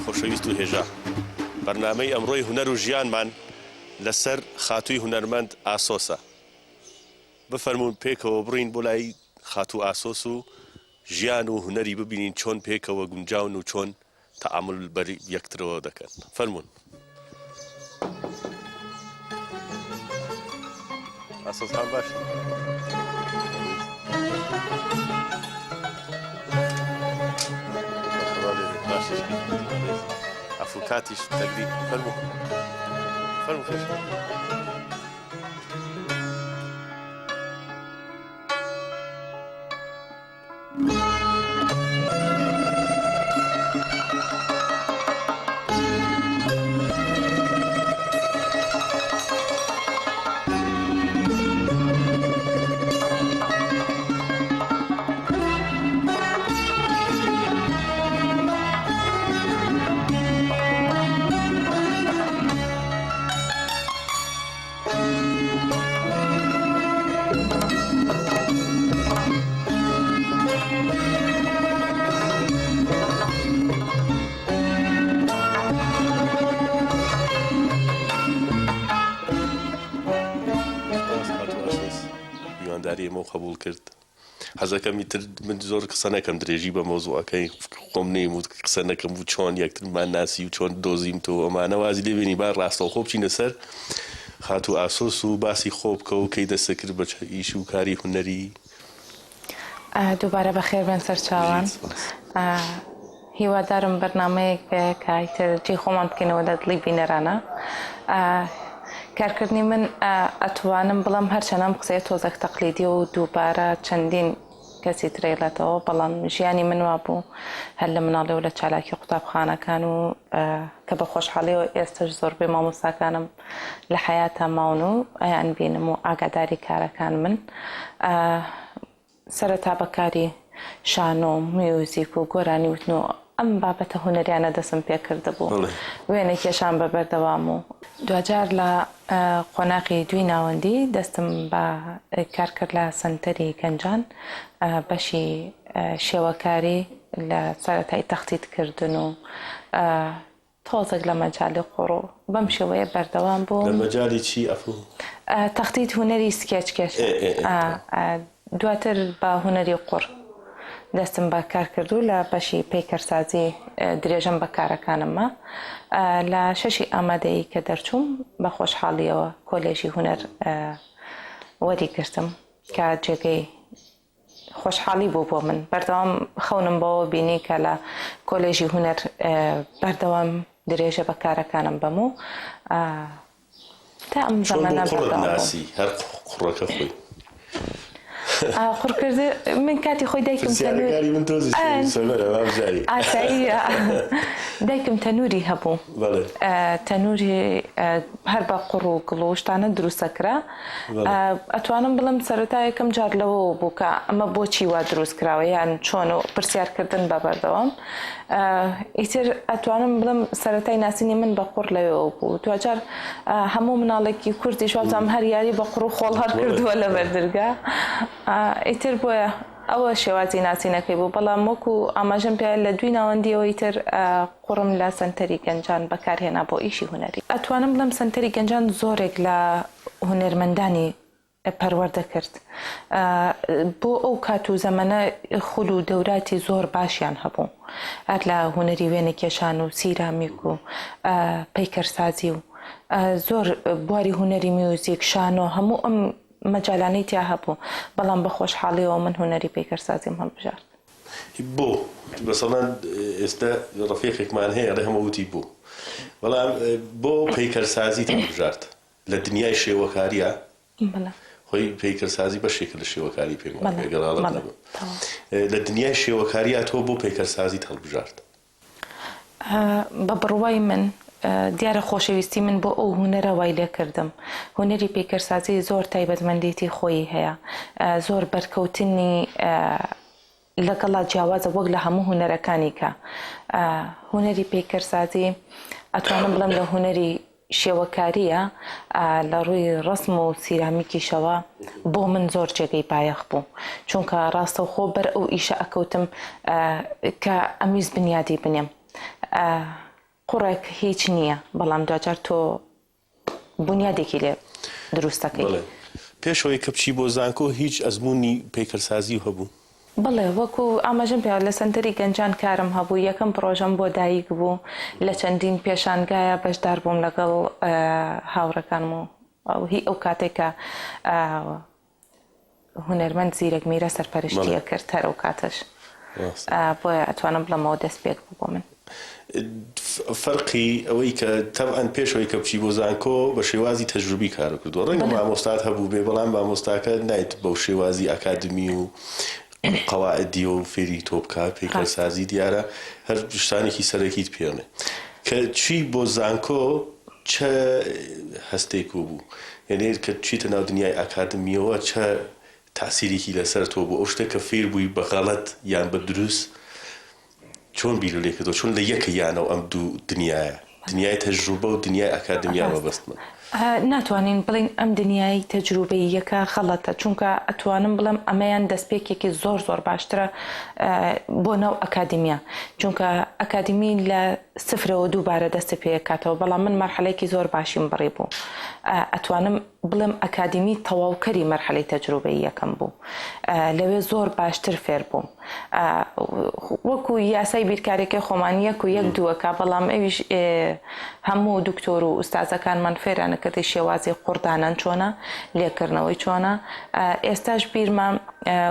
بینەرانی خۆشەویست و هێژا، بەرنامەی ئەمڕۆی هونەر و ژیانمان لەسەر خاتووی هونەرمەند ئاسۆسە. بفەرموون پێکەوە بڕۆین بۆ لای خاتوو ئاسۆس و ژیان و هونەری ببینین چۆن پێکەوە گونجاون و چۆن تەعامول بەر یەکترەوە دەکەن. فەرموون. ئاسۆس خان باشی؟ عەفو کاتیش تەگری فەرموو فەرموو پێش. میوانداری ئێمەو قبوڵ کرد حەزەکەم ئیتر من زۆر قسە نەکەم درێژی بە مەوزوعەکەی خۆم نیم و قسە نەکەم و چۆن یەکترمان ناسی و چۆن دۆزیم تۆ ئەمانە وازی لێ بێنی با ڕاستەوخۆ بچینە سەر خاتوو ئاسۆس و باسی خۆ بکە و کەی دەستت کرد بە ئیش و کاری هونەری؟ دووبارە بەخێر بێن سەرچاوان. هیوادارم بەرنامەیەک بێ کە ئیتر جێی خۆمان بکەینەوە لە دڵی بینەرانە. کارکردنی من ئەتوانم بڵێم هەرچەند ئەم قسەیە تۆزێک تەقلیدیە و دووبارە چەندین کەسی تر ئەیڵێتەوە بەڵام ژیانی من وابوو هەر لە مناڵیەوە لە چالاکی قوتابخانەکان و کە بە خۆشحاڵیەوە ئێستەش زۆربەی مامۆستاکانم لە حەیاتا ماون و ئەیان بینم و ئاگاداری کارەکانمن سەرەتا بە کاری شانۆ و میوزیک و گۆرانی وتن و ئەم بابەتە هونەریانە دەستم پێکردبوو وێنە کێشان بە بەردەوام و دواجار لە قۆناغی دووی ناوەندی دەستم بە کار کرد لە سەنتەری گەنجان بەشی شێوەکاری لە سەرەتای تەختیت کردن و تۆزێک لە مەجالی قوڕ و بەم شێوەیە بەردەوام بووم. لە مەجالی چی ئەفوو؟ تەختیت هونەری سکێچ کێشان. دواتر بە هونەری قوڕ دەستم بە کار کرد و لە بەشی پەیکەرسازی درێژەم بە کارەکانم ما. لە شەشی ئامادەیی کە دەرچووم بە خۆشحاڵییەوە کۆلێژی هونەر وەریگرتم کە جێگەی خۆشحاڵی بوو بۆ من بەردەوام خەونم بەوە بینی کە لە کۆلێژی هونەر بەردەوام درێژە بە کارەکانم بەم و تا ئەم زەمەنە بەردەوام بووم. ناسی هەر قوڕەکە خۆی قوڕکرد من کاتی خۆی دایکم پرسیارەکانی من تۆزی سەمەرە وابزانی ئاساییە دایکم تەنووری هەبوو تەنووری هەر بە قوڕ و گڵ و شتانە دروستەکرا ئەتوانم بڵێم سەرەتا یەکەم جار لەوەوە بوو کە ئەمە بۆچی وا دروست کراوە یان چۆن و پرسیارکردن بە بەردەوام ئیتر ئەتوانم بڵێم سەرەتای ناسینی من بە قوڕ لەوێوە بوو دواجار هەموو مناڵێکی کوردیش وابزانم هەر یاری بە قوڕ و خۆڵ هەر کردووە لە بەردرگا ئیتر بۆیە ئەوە شێوازی ناسینەکەی بوو بەڵام وەکو ئاماژەم پێ لە دوی ناوەندیەوە ئیتر قوڕم لە سەنتەری گەنجان بەکارهێنا بۆ ئیشی هونەری. ئەتوانم بڵێم سەنتەری گەنجان زۆرێک لە هونەرمەندانی پەروەردە کرد. بۆ ئەو کات و زەمەنە خول و دەوراتی زۆر باشیان هەبوو. هەر لە هونەری وێنەکێشان و سیرامیک و پەیکەرسازی و زۆر بواری هونەری میوزیک، شانۆ هەموو ئەم مەجالانەی تیا هەبوو. بەڵام بە خۆشحاڵیەوە من هونەری پەیکەرسازیم هەڵبژارد. بۆ؟ مەسەڵەن ئێستا ڕەفیقێکمان هەیە ئەڵێ هەموو وتی بۆ؟ بەڵام بۆ پەیکەرسازیت هەڵبژارد لە دنیای شێوەکاریە خۆی پەیکەرسازی بەشێکە لە شێوەکاری پێم وابێ گەر غەڵەت نەبم لە دنیای شێوەکاریە تۆ بۆ پەیکەرسازیت هەڵبژارد؟ بە بڕوای من دیارە خۆشەویستی من بۆ ئەو هونەرە وای لێکردم هونەری پەیکەرسازی زۆر تایبەتمەندێتی خۆیی هەیە زۆر بەرکەوتنی لەگەڵا جیاوازە وەک لە هەموو هونەرەکانی کە هونەری پەیکەرسازی ئەتوانم بڵێم لە هونەری شێوەکارییە لە ڕووی ڕەسم و سیرامیکیشەوە بۆ من زۆر جێگەی بایەخ بوو چونکە ڕاستەوخۆ بەر ئەو ئیشە ئەکەوتم کە ئەمویست بنیادی بنێم. قوڕێک هیچ نییە بەڵام دواجار تۆ بونیادێکی لێ دروست دەکەی. بەڵێ. پێش ئەوەی کە بچی بۆ زانکۆ هیچ ئەزموونی پەیکەرسازیو هەبوو؟ بەڵێ، وەکو ئاماژەم پێ لە سەنتەری گەنجان کارم هەبوو، یەکەم پڕۆژەم بۆ دایک بوو، لە چەندین پێشانگایە بەشدار بووم لەگەڵ هاوڕێکانم و هی ئەو کاتەی کە هونەرمەند زیرەک میرە سەرپەرشتی ئەکرد هەر ئەو کاتەش بۆیە ئەتوانم بڵێم ئەوە دەستپێک بوو بۆ من. فەرقی ئەوەی کە تەبعەن پێش ئەوەی کە بچی بۆ زانکۆ بە شێوازی تەجروبی کارت کردووە ڕەنگە مامۆستات هەبووبێ بەڵام مامۆستاکە نایت بەو شێوازی ئەکادمی و قەواعدی و فێری تۆ بکا پەیکەرسازی دیارە هەر شتانێکی سەرەکیت پێڵێ کە چی بۆ زانکۆ چە هەستێک بوو یەنێ کە چیتە ناو دنیای ئاکادمیەوە چە تاسیرێکی لەسەر تۆ بوو ئەو شتە کە فێر بووی بە غەڵەت یان بە دروست چۆن بیرت لێ کردەوە چۆن لە یەکە یانەوە ئەم دوو دنیایە دنیای تەجروبە و دنیای ئاکادمیا مەبەستمە. ناتوانین بڵێین ئەم دنیای تەجروبەییەکە غەڵەتە چونکە ئەتوانم بڵێم ئەمەیان دەستپێکێکی زۆر زۆر باشترە بۆ ناو ئەکادیمیا چونکە ئەکادیمی لە سفرەوە دووبارە دەستت پێکاتەوە بەڵام من مەرحەلەیەکی زۆر باشیم بڕی بوو ئەتوانم بڵێم ئەکادیمی تەواوکەری مەرحەلەی تەجروبەییەکەم بوو لەوێ زۆر باشتر فێر بووم وەکو یاسای بیرکاریەکەی خۆمان یەک و یەک دووەکە بەڵام ئەویش هەموو دکتۆر و ئوستازەکانمان فێرانە کردی شێوازی قوڕدانان چۆنە لێکردنەوەی چۆنە ئێستاش بیرمە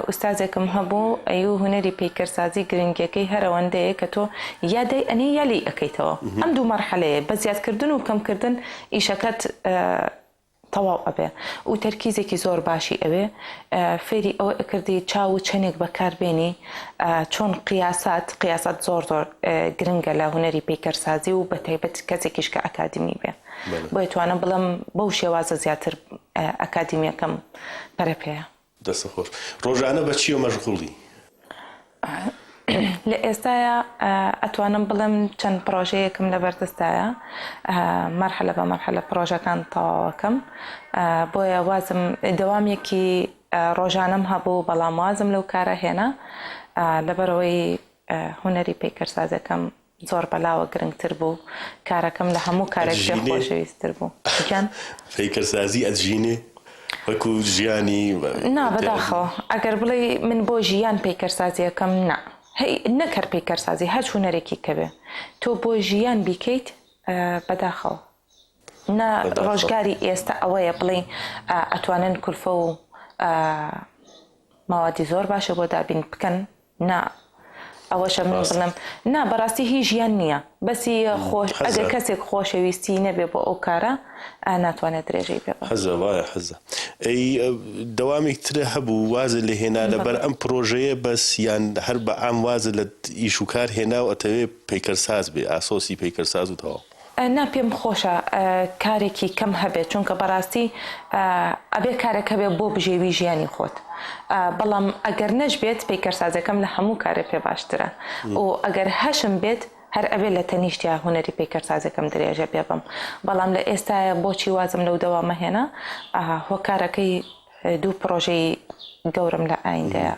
ئوستازێکم هەبوو ئەیو هونەری پەیکەرسازی گرنگیەکەی هەر ئەوەندەیە کە تۆ یا دای ئەنێی یا لێی ئەکەیتەوە ئەم دوو مەرحەلەیە بە زیادکردن و کەمکردن ئیشەکەت تەواو ئەبێ و تەرکیزێکی زۆر باشی ئەوێ فێری ئەوە ئەکردی چاو و چەنێک بەکار بێنی چۆن قیاسات قیاسات زۆر زۆر گرنگە لە هونەری پەیکەرسازی و بەتایبەت کەسێکیش کە ئەکادیمی بێ بۆیە توانم بڵێم بەو شێوازە زیاتر ئەکادیمیەکەم پەرە پێیە. دەستت خۆش. ڕۆژانە بە چییەوە مەشغوڵی؟ لە ئێستایا ئەتوانم بڵێم چەند پڕۆژەیەکم لەبەردەستایە مەرحەلە بە مەرحەلە پڕۆژەکان تەواوەکەم بۆیە وازم دەوامێکی ڕۆژانەم هەبوو بەڵام وازم لەو کارە هێنا لەبەرئەوەی هونەری پەیکەرسازەکەم زۆر بەلاوە گرنگتر بوو کارەکەم لە هەموو کارێک پێ ئەتژینێ؟ خۆشەویستتر بوو گیان. پەیکەرسازی ئەتژینێ؟ وەکو ژیانی نا ئیعتیادی؟ بەداخەوە ئەگەر بڵێی من بۆ ژیان پەیکەرسازی ئەکەم نا هەی نەک هەر پەیکەرسازی هەچ هونەرێکی کە بێ تۆ بۆ ژیان بیکەیت بەداخەوە نا بەداخەوە. ڕۆژگاری ئێستا ئەوەیە بڵێی ئەتوانن کولفە و مەوادی زۆر باشە بۆ دابین بکەن نا ئەوەشە من ڕاستە. بڵێم نا بەڕاستی هی ژیان نییە بەسی خۆش حەزە. ئەگەر کەسێک خۆشەویستی نەبێ بۆ ئەو کارە ئا ناتوانێت درێژەی پێ بە. حەزە وایە حەزە. ئەی دەوامێک ترە هەبوو وازت لێ هێنا لەبەر بەڵێ. ئەم پڕۆژەیە بەس یان هەر بە عام وازت لە ئیش و کار هێنا و ئەتەوێ پەیکەرساز بێ ئاسۆسی پەیکەرساز و تەواو؟ نا پێم خۆشە کارێکی کەم هەبێت چونکە بەڕاستی ئەبێ کارێک هەبێ بۆ بژێوی ژیانی خۆت بەڵام ئەگەر نەشبێت پەیکەرسازەکەم لە هەموو کارێ پێ باشترە و ئەگەر هەشم بێت هەر ئەبێ لە تەنیشتیا هونەری پەیکەرسازەکەم درێژە پێ بەم بەڵام لە ئێستایا بۆچی وازم لەو دەوامە هێنا هۆکارەکەی دوو پڕۆژەی گەورەم لە ئایندەیە.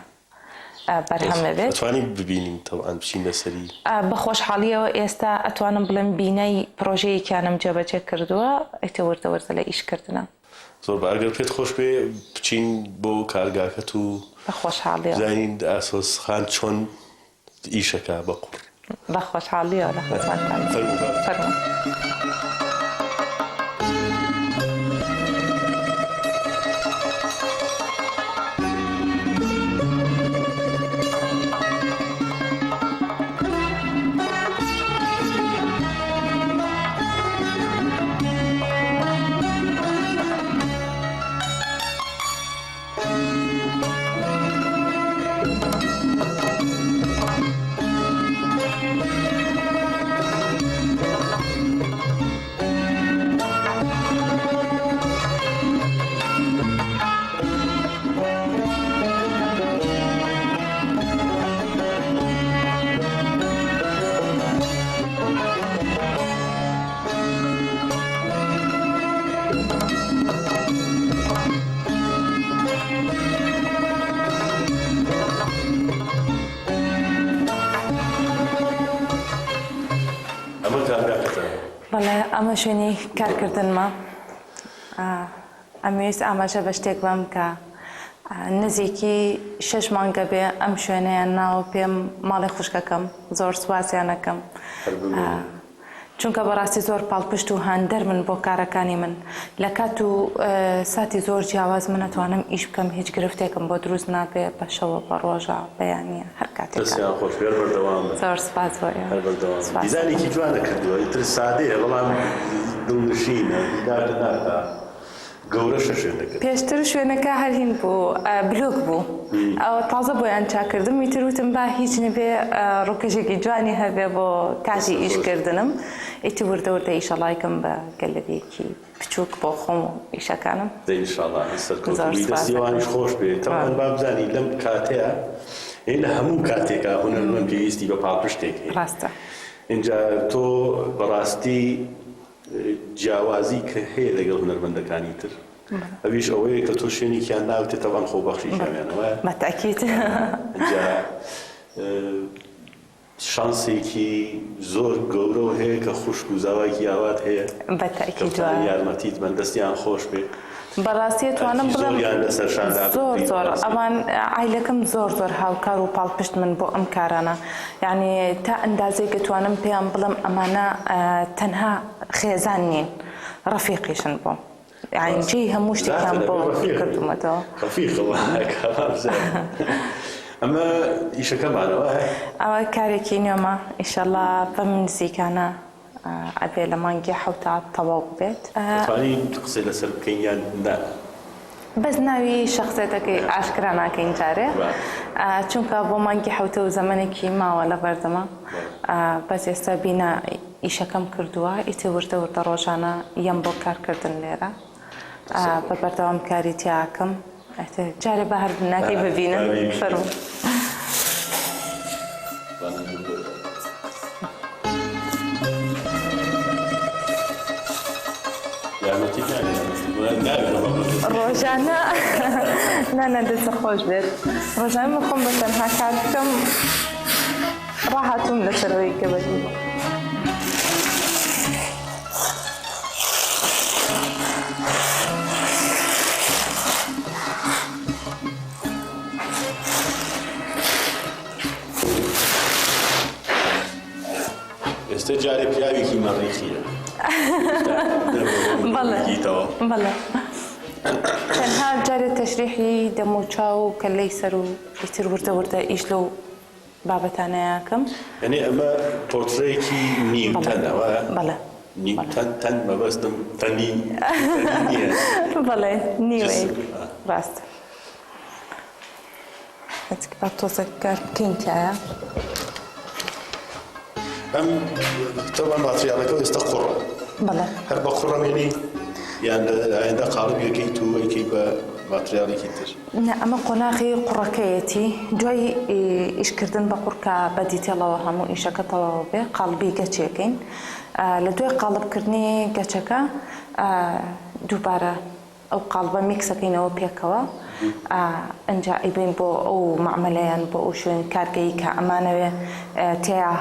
بەرهەم ئەبێت. ئەتوانین ببینین تەبعەن بچینە سەری. بە خۆشحاڵیەوە ئێستا ئەتوانم بڵێم بینای پڕۆژەیەکیانم جێبەجێ کردووە ئیتر وردە وردە لە ئیش کردنە. زۆر با ئەگەر پێت خۆش بێ بچین بۆ کارگاکەت و بە خۆشحاڵیەوە. بزانین ئاسۆس خان چۆن ئیشەکا بە قوڕ. بە خۆشحاڵیەوە لە خزمەتتان. فەرموو بابە. فەرموو. ئەمە شوێنی کارکردنمە. ئەمویست ئاماژە بە شتێک بەم کە نزیکی شەش مانگە بێ ئەم شوێنەیان ناوە پێم ماڵی خوشکەکەم زۆر سوپاسیان ئەکەم چونکە بەڕاستی زۆر پاڵپشت و هاندەر من بۆ کارەکانی من لە کات و ساتی زۆر جیاواز من ئەتوانم ئیش بکەم هیچ گرفتێکم بۆ دروست نابێ بە شەوە بە ڕۆژە بەیانیە هەر کاتێکە. دەستیان خۆش بێ هەر بەردەوام بن. زۆر سوپاس بۆ ئێوە. هەر بەردەوام بن. دیزانێکی جوانە کردووە ئیتر سادەیە بەڵام دڵنشینە هیلاکت ناکا. گەورەشە شوێنەکەت. پێشتر شوێنەکە هەر هین بوو بلۆک بوو ئەوە تازە بۆیان چاکردم ئیتر وتم با هیچ نەبێ ڕووکەشێکی جوانی هەبێ بۆ کاتی ئیش کردنم ئیتر وردە وردە ئیشەڵایکم بە گەلەریەکی بچووک بۆ خۆم و ئیشەکانم. دەی ئینشاڵا هەر سەرکەوتوو بی دەستی ئەوانیش خۆش بێ تەبعەن با بزانی لەم کاتەیا ئێ لە هەموو کاتێکا هونەرمەند پێویستی بە پاڵپشتێک هەیە ڕاستە. ئینجا تۆ بەڕاستی جیاوازی کە هەیە لەگەڵ هونەرمەندەکانی تر ئەویش ئەوەیە کە تۆ شوێنێکیان ناوتێ تەبعەن خۆبەخشیش هەیانە وایە؟ بە تەئکید. ئینجا شانسێکی زۆر گەورەو هەیە کە خوشک و زاوایەکی ئاوات هەیە بە کە تەئکید بتوانن وایە. یارمەتیت بەن دەستیان خۆش بێ. بەڕاستی ئەتوانم ئەرکی بڵێم زۆریان لەسەر شان زۆر دابنرێی زۆر بەڕاستی. ئەوان عایلەکەم زۆر زۆر هاوکار و پاڵپشت من بۆ ئەم کارانە یانی تا ئەندازەیەک ئەتوانم پێیان بڵێم ئەمانە تەنها خێزان نین ڕەفیقیشن بۆم یانی ڕاستە جێی هەموو شتێکیان زاتن بۆ ئەبێ ڕەفیق بێ کردوومەتەوە. ڕەفیقە وایە کابابزانم ئەمە ئیشەکەمانە وایە؟ ئەوە کارێکی نوێمە ئیشەڵا بەم نزیکانە ئەبێ لە مانگی حەوتا تەواو ببێت. دەتوانین قسەی لەسەر بکەین یان نا؟ بەس ناوی شەخسێتەکەی ئاشکرا ناکەین جارێ چونکە بۆ مانگی حەوتە و زەمەنێکی ماوە لە بەردەمە بەس ئێستا بینا ئیشەکەم کردووە ئیتر وردە وردە ڕۆژانە یەم بۆ کارکردن لێرە بە بەردەوام کاری تیاکەم جارێ با هەر بناکەی ببینن فەرموو. ڕۆژانە نانا دەست خۆش بێت ڕۆژانە من خۆم بە تەنها کار بکەم ڕاهاتووم لەسەرەوەی کە بەدی ئێستا جارێ پیاوێکی مەڕیخیە بەڵێ بەڵێ تەنها جارێ تەشریحی دەموچاو و کەللەی سەر و ئیتر وردە وردە ئیش لەو بابەتانەیاکەم. یەعنی ئەمە پۆرترەیەکی نیو تەنە وایە؟ بەڵێ. نیو تەن تەن مەبەستم تەنی نییە. بەڵێ نیوەی ڕاستە. با تۆزێک کار بکەین تایە. ئەم تەبعەن ماتریاڵەکە ئێستا قوڕە. بەڵێ. هەر بە قوڕە مێنی یان لە ئایندە قاڵبی ئەکەیت و ئەیکەی بە ماتریاڵێکی تر؟ نا ئەمە قۆناغی قوڕەکەیەتی دوای ئیشکردن بە قوڕ کە بە دیتێڵەوە هەموو ئیشەکە تەواو بێ قاڵبی گەچێکەین لە دوای قاڵبکردنی گەچەکە دووبارە ئەو قاڵبە میکسەکەینەوە پێکەوە ئەنجا ئەیبەین بۆ ئەو مەعمەلەیان بۆ ئەو شوێن کارگەی کە ئەمانەوێ تێیا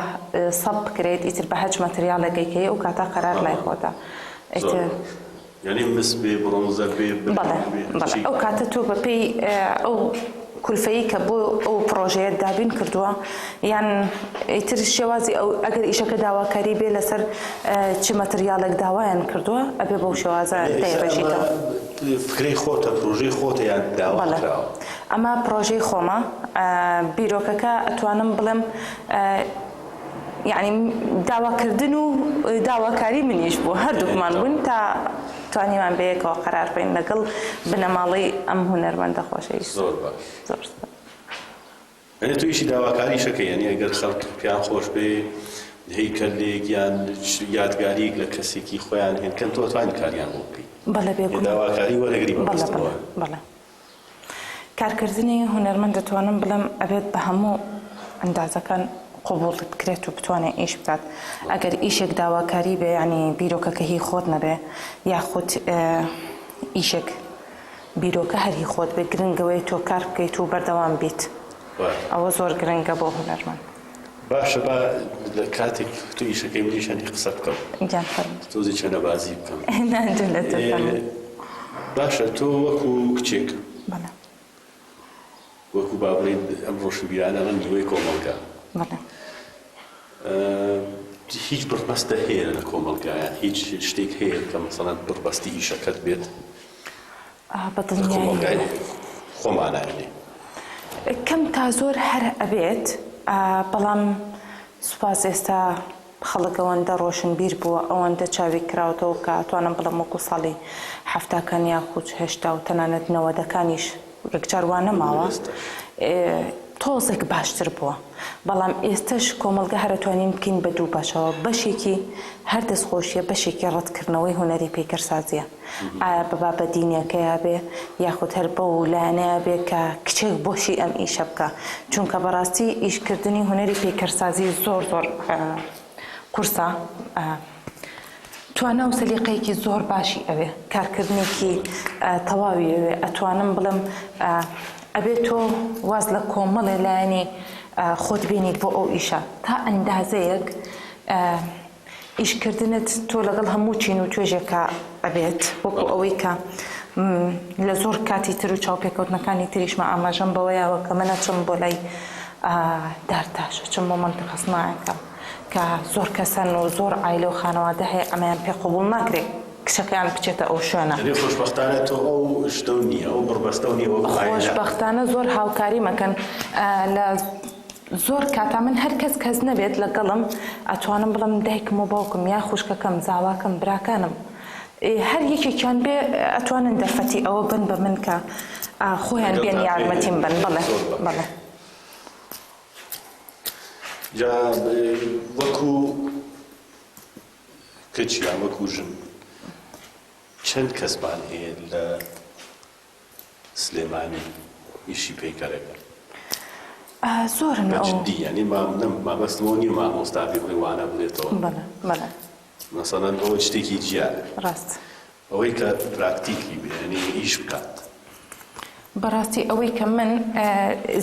سەب بکرێت ئیتر بە هەچ مەتریاڵێک ئەیکەی ئەو کاتە قەرار لای خۆتە ئیتر یانی مس بێ بڕۆنزە بێ برنج بەڵێ بێ بەڵێ چی؟ ئەو کاتە تۆ بە پێی ئەو کولفەی کە بۆ ئەو پڕۆژەیەت دابین کردووە یان ئیتر شێوازی ئەو ئەگەر ئیشەکە داواکاری بێ لەسەر چ مەتریاڵێک داوایان کردووە ئەبێ بەو شێوازە یانی ئێستا ئەمە دایڕێژیتەوە. فکرەی خۆتە پرۆژەی خۆتە یان داوا بەڵێ کراوە؟ ئەمە پڕۆژەی خۆمە بیرۆکەکە ئەتوانم بڵێم یەعنی داواکردن و داواکاری منیش بوو هەردووکمان بووین تا توانیمان بەیەکەوە قەرار بین لەگەڵ بنەماڵەی ئەم هونەرمەندە خۆشەویستە. زۆر باش. زۆر سوپاس. یانی تۆ ئیشی داواکاریش ئەکەی یانی ئەگەر خەڵک پێیان خۆش بێ هەیکەلێک یان یادگاریک لە کەسێکی خۆیان هێن کەن تۆ ئەتوانی کاریان بۆ بکەی. بەڵێ بێگومان. داواکاری وەرەگری بەڵێ بەدەستەوە. بەڵێ بەڵێ. کارکردنی هونەرمەند دەتوانم بڵێم ئەبێت بە هەموو ئەندازەکان قبوڵ بکرێت و بتوانێت ئیش بکات ئەگەر ئیشێک داواکاری بێ یانی بیرۆکەکە هی خۆت نەبێ یاخود ئیشێک بیرۆکە هەر هی خۆت بێ گرنگەوەی تۆ کار بکەیت و بەردەوام بیت ئەوە زۆر گرنگە بۆ هونەرمەند. باشە با لە کاتێک تۆ ئیشەکەی منیش هەندێک قسە بکەم. گیان فەرموو. تۆزێ چەنەبازی بکەم. نا دوور لە تۆ فەرموو. باشە تۆ وەکو کچێک. بەڵێ. وەکو با بڵێین ئەم ڕۆشنبیرانە ئەڵێن نیوەی کۆمەڵگا. بەڵێ. هیچ بڕبەستە هەیە لە کۆمەڵگایە هیچ شتێک هەیە کە مەسەڵەن بڕبەستی ئیشەکەت بێت؟ بە دڵنیایی خۆمانە یانی. کەم تا زۆر هەر ئەبێت بەڵام سوپاس ئێستا خەڵک ئەوەندە ڕۆشنبیر بووە ئەوەندە چاوی کراوەتەوە کە ئەتوانم بڵێم وەکو ساڵی حەفتاکان یاخود هەشتا و تەنانەت نەوەدەکانیش یەکجار وا نەماوە تۆزێک باشتر بووە بەڵام ئێستەش کۆمەڵگە هەر ئەتوانین بکەین بە دوو بەشەوە بەشێکی هەر دەستخۆشیە بەشێکی ڕەتکردنەوەی هونەری پەیکەرسازیە ئایا بە بابە دینیەکەیا بێ یاخود هەر بەو لایەنەیا بێ کە کچێک بۆچی ئەم ئیشە بکا چونکە بەڕاستی ئیشکردنی هونەری پەیکەرسازی زۆر زۆر قورسە توانا و سەلیقەیەکی زۆر باشی ئەوێ کارکردنێکی تەواوی ئەوێ ئەتوانم بڵێم ئەبێ تۆ واز لە کۆمەڵێ لایەنی خۆت بێنیت بۆ ئەو ئیشە تا ئەندازەیەک ئیشکردنت تۆ لەگەڵ هەموو چین و توێژێکا ئەبێت وەکو ئەوەی کە لە زۆر کاتی تر و چاوپێکەوتنەکانی تریشمە ئاماژەم بەوە یاوە کە من ئەچم بۆ لای دارتاش ئەچم بۆ مەنتیقە سناعەکە کە زۆر کەسەن و زۆر عایلە و خانەوادە هەیە ئەمەیان پێ قبوڵ ناکرێ کچەکەیان بچێتە ئەو شوێنە. یانی خۆشبەختانە تۆ ئەو شتەو نییە ئەو بڕبەستەو نییە وەکو عایلە. خۆشبەختانە زۆر هاوکاریم ئەکەن لە زۆر کاتا من هەر کەس کەس نەبێت لەگەڵم ئەتوانم بڵێم دایکم و باوکم یا خوشکەکەم زاواکەم براکانم هەر یەکێکیان بێ ئەتوانن دەرفەتی ئەوە بن بە من کە خۆیان بێن یارمەتیم بن بەڵێ بەڵێ. جا وەکو کچ یا وەکو ژن چەند کەسمان هەیە لە سلێمانی ئیشی پەیکەرەکەن. زۆرن بە جدی یانی مەبەستم ئەوە نییە مامۆستا بێ بڵێ وانە بڵێتەوە. بەڵێ بەڵێ. مەسەڵەن ئەوە شتێکی جیایە. ڕاست. ئەوەی کە پراکتیکی بێ یانی ئیش بکات. بەڕاستی ئەوەی کە من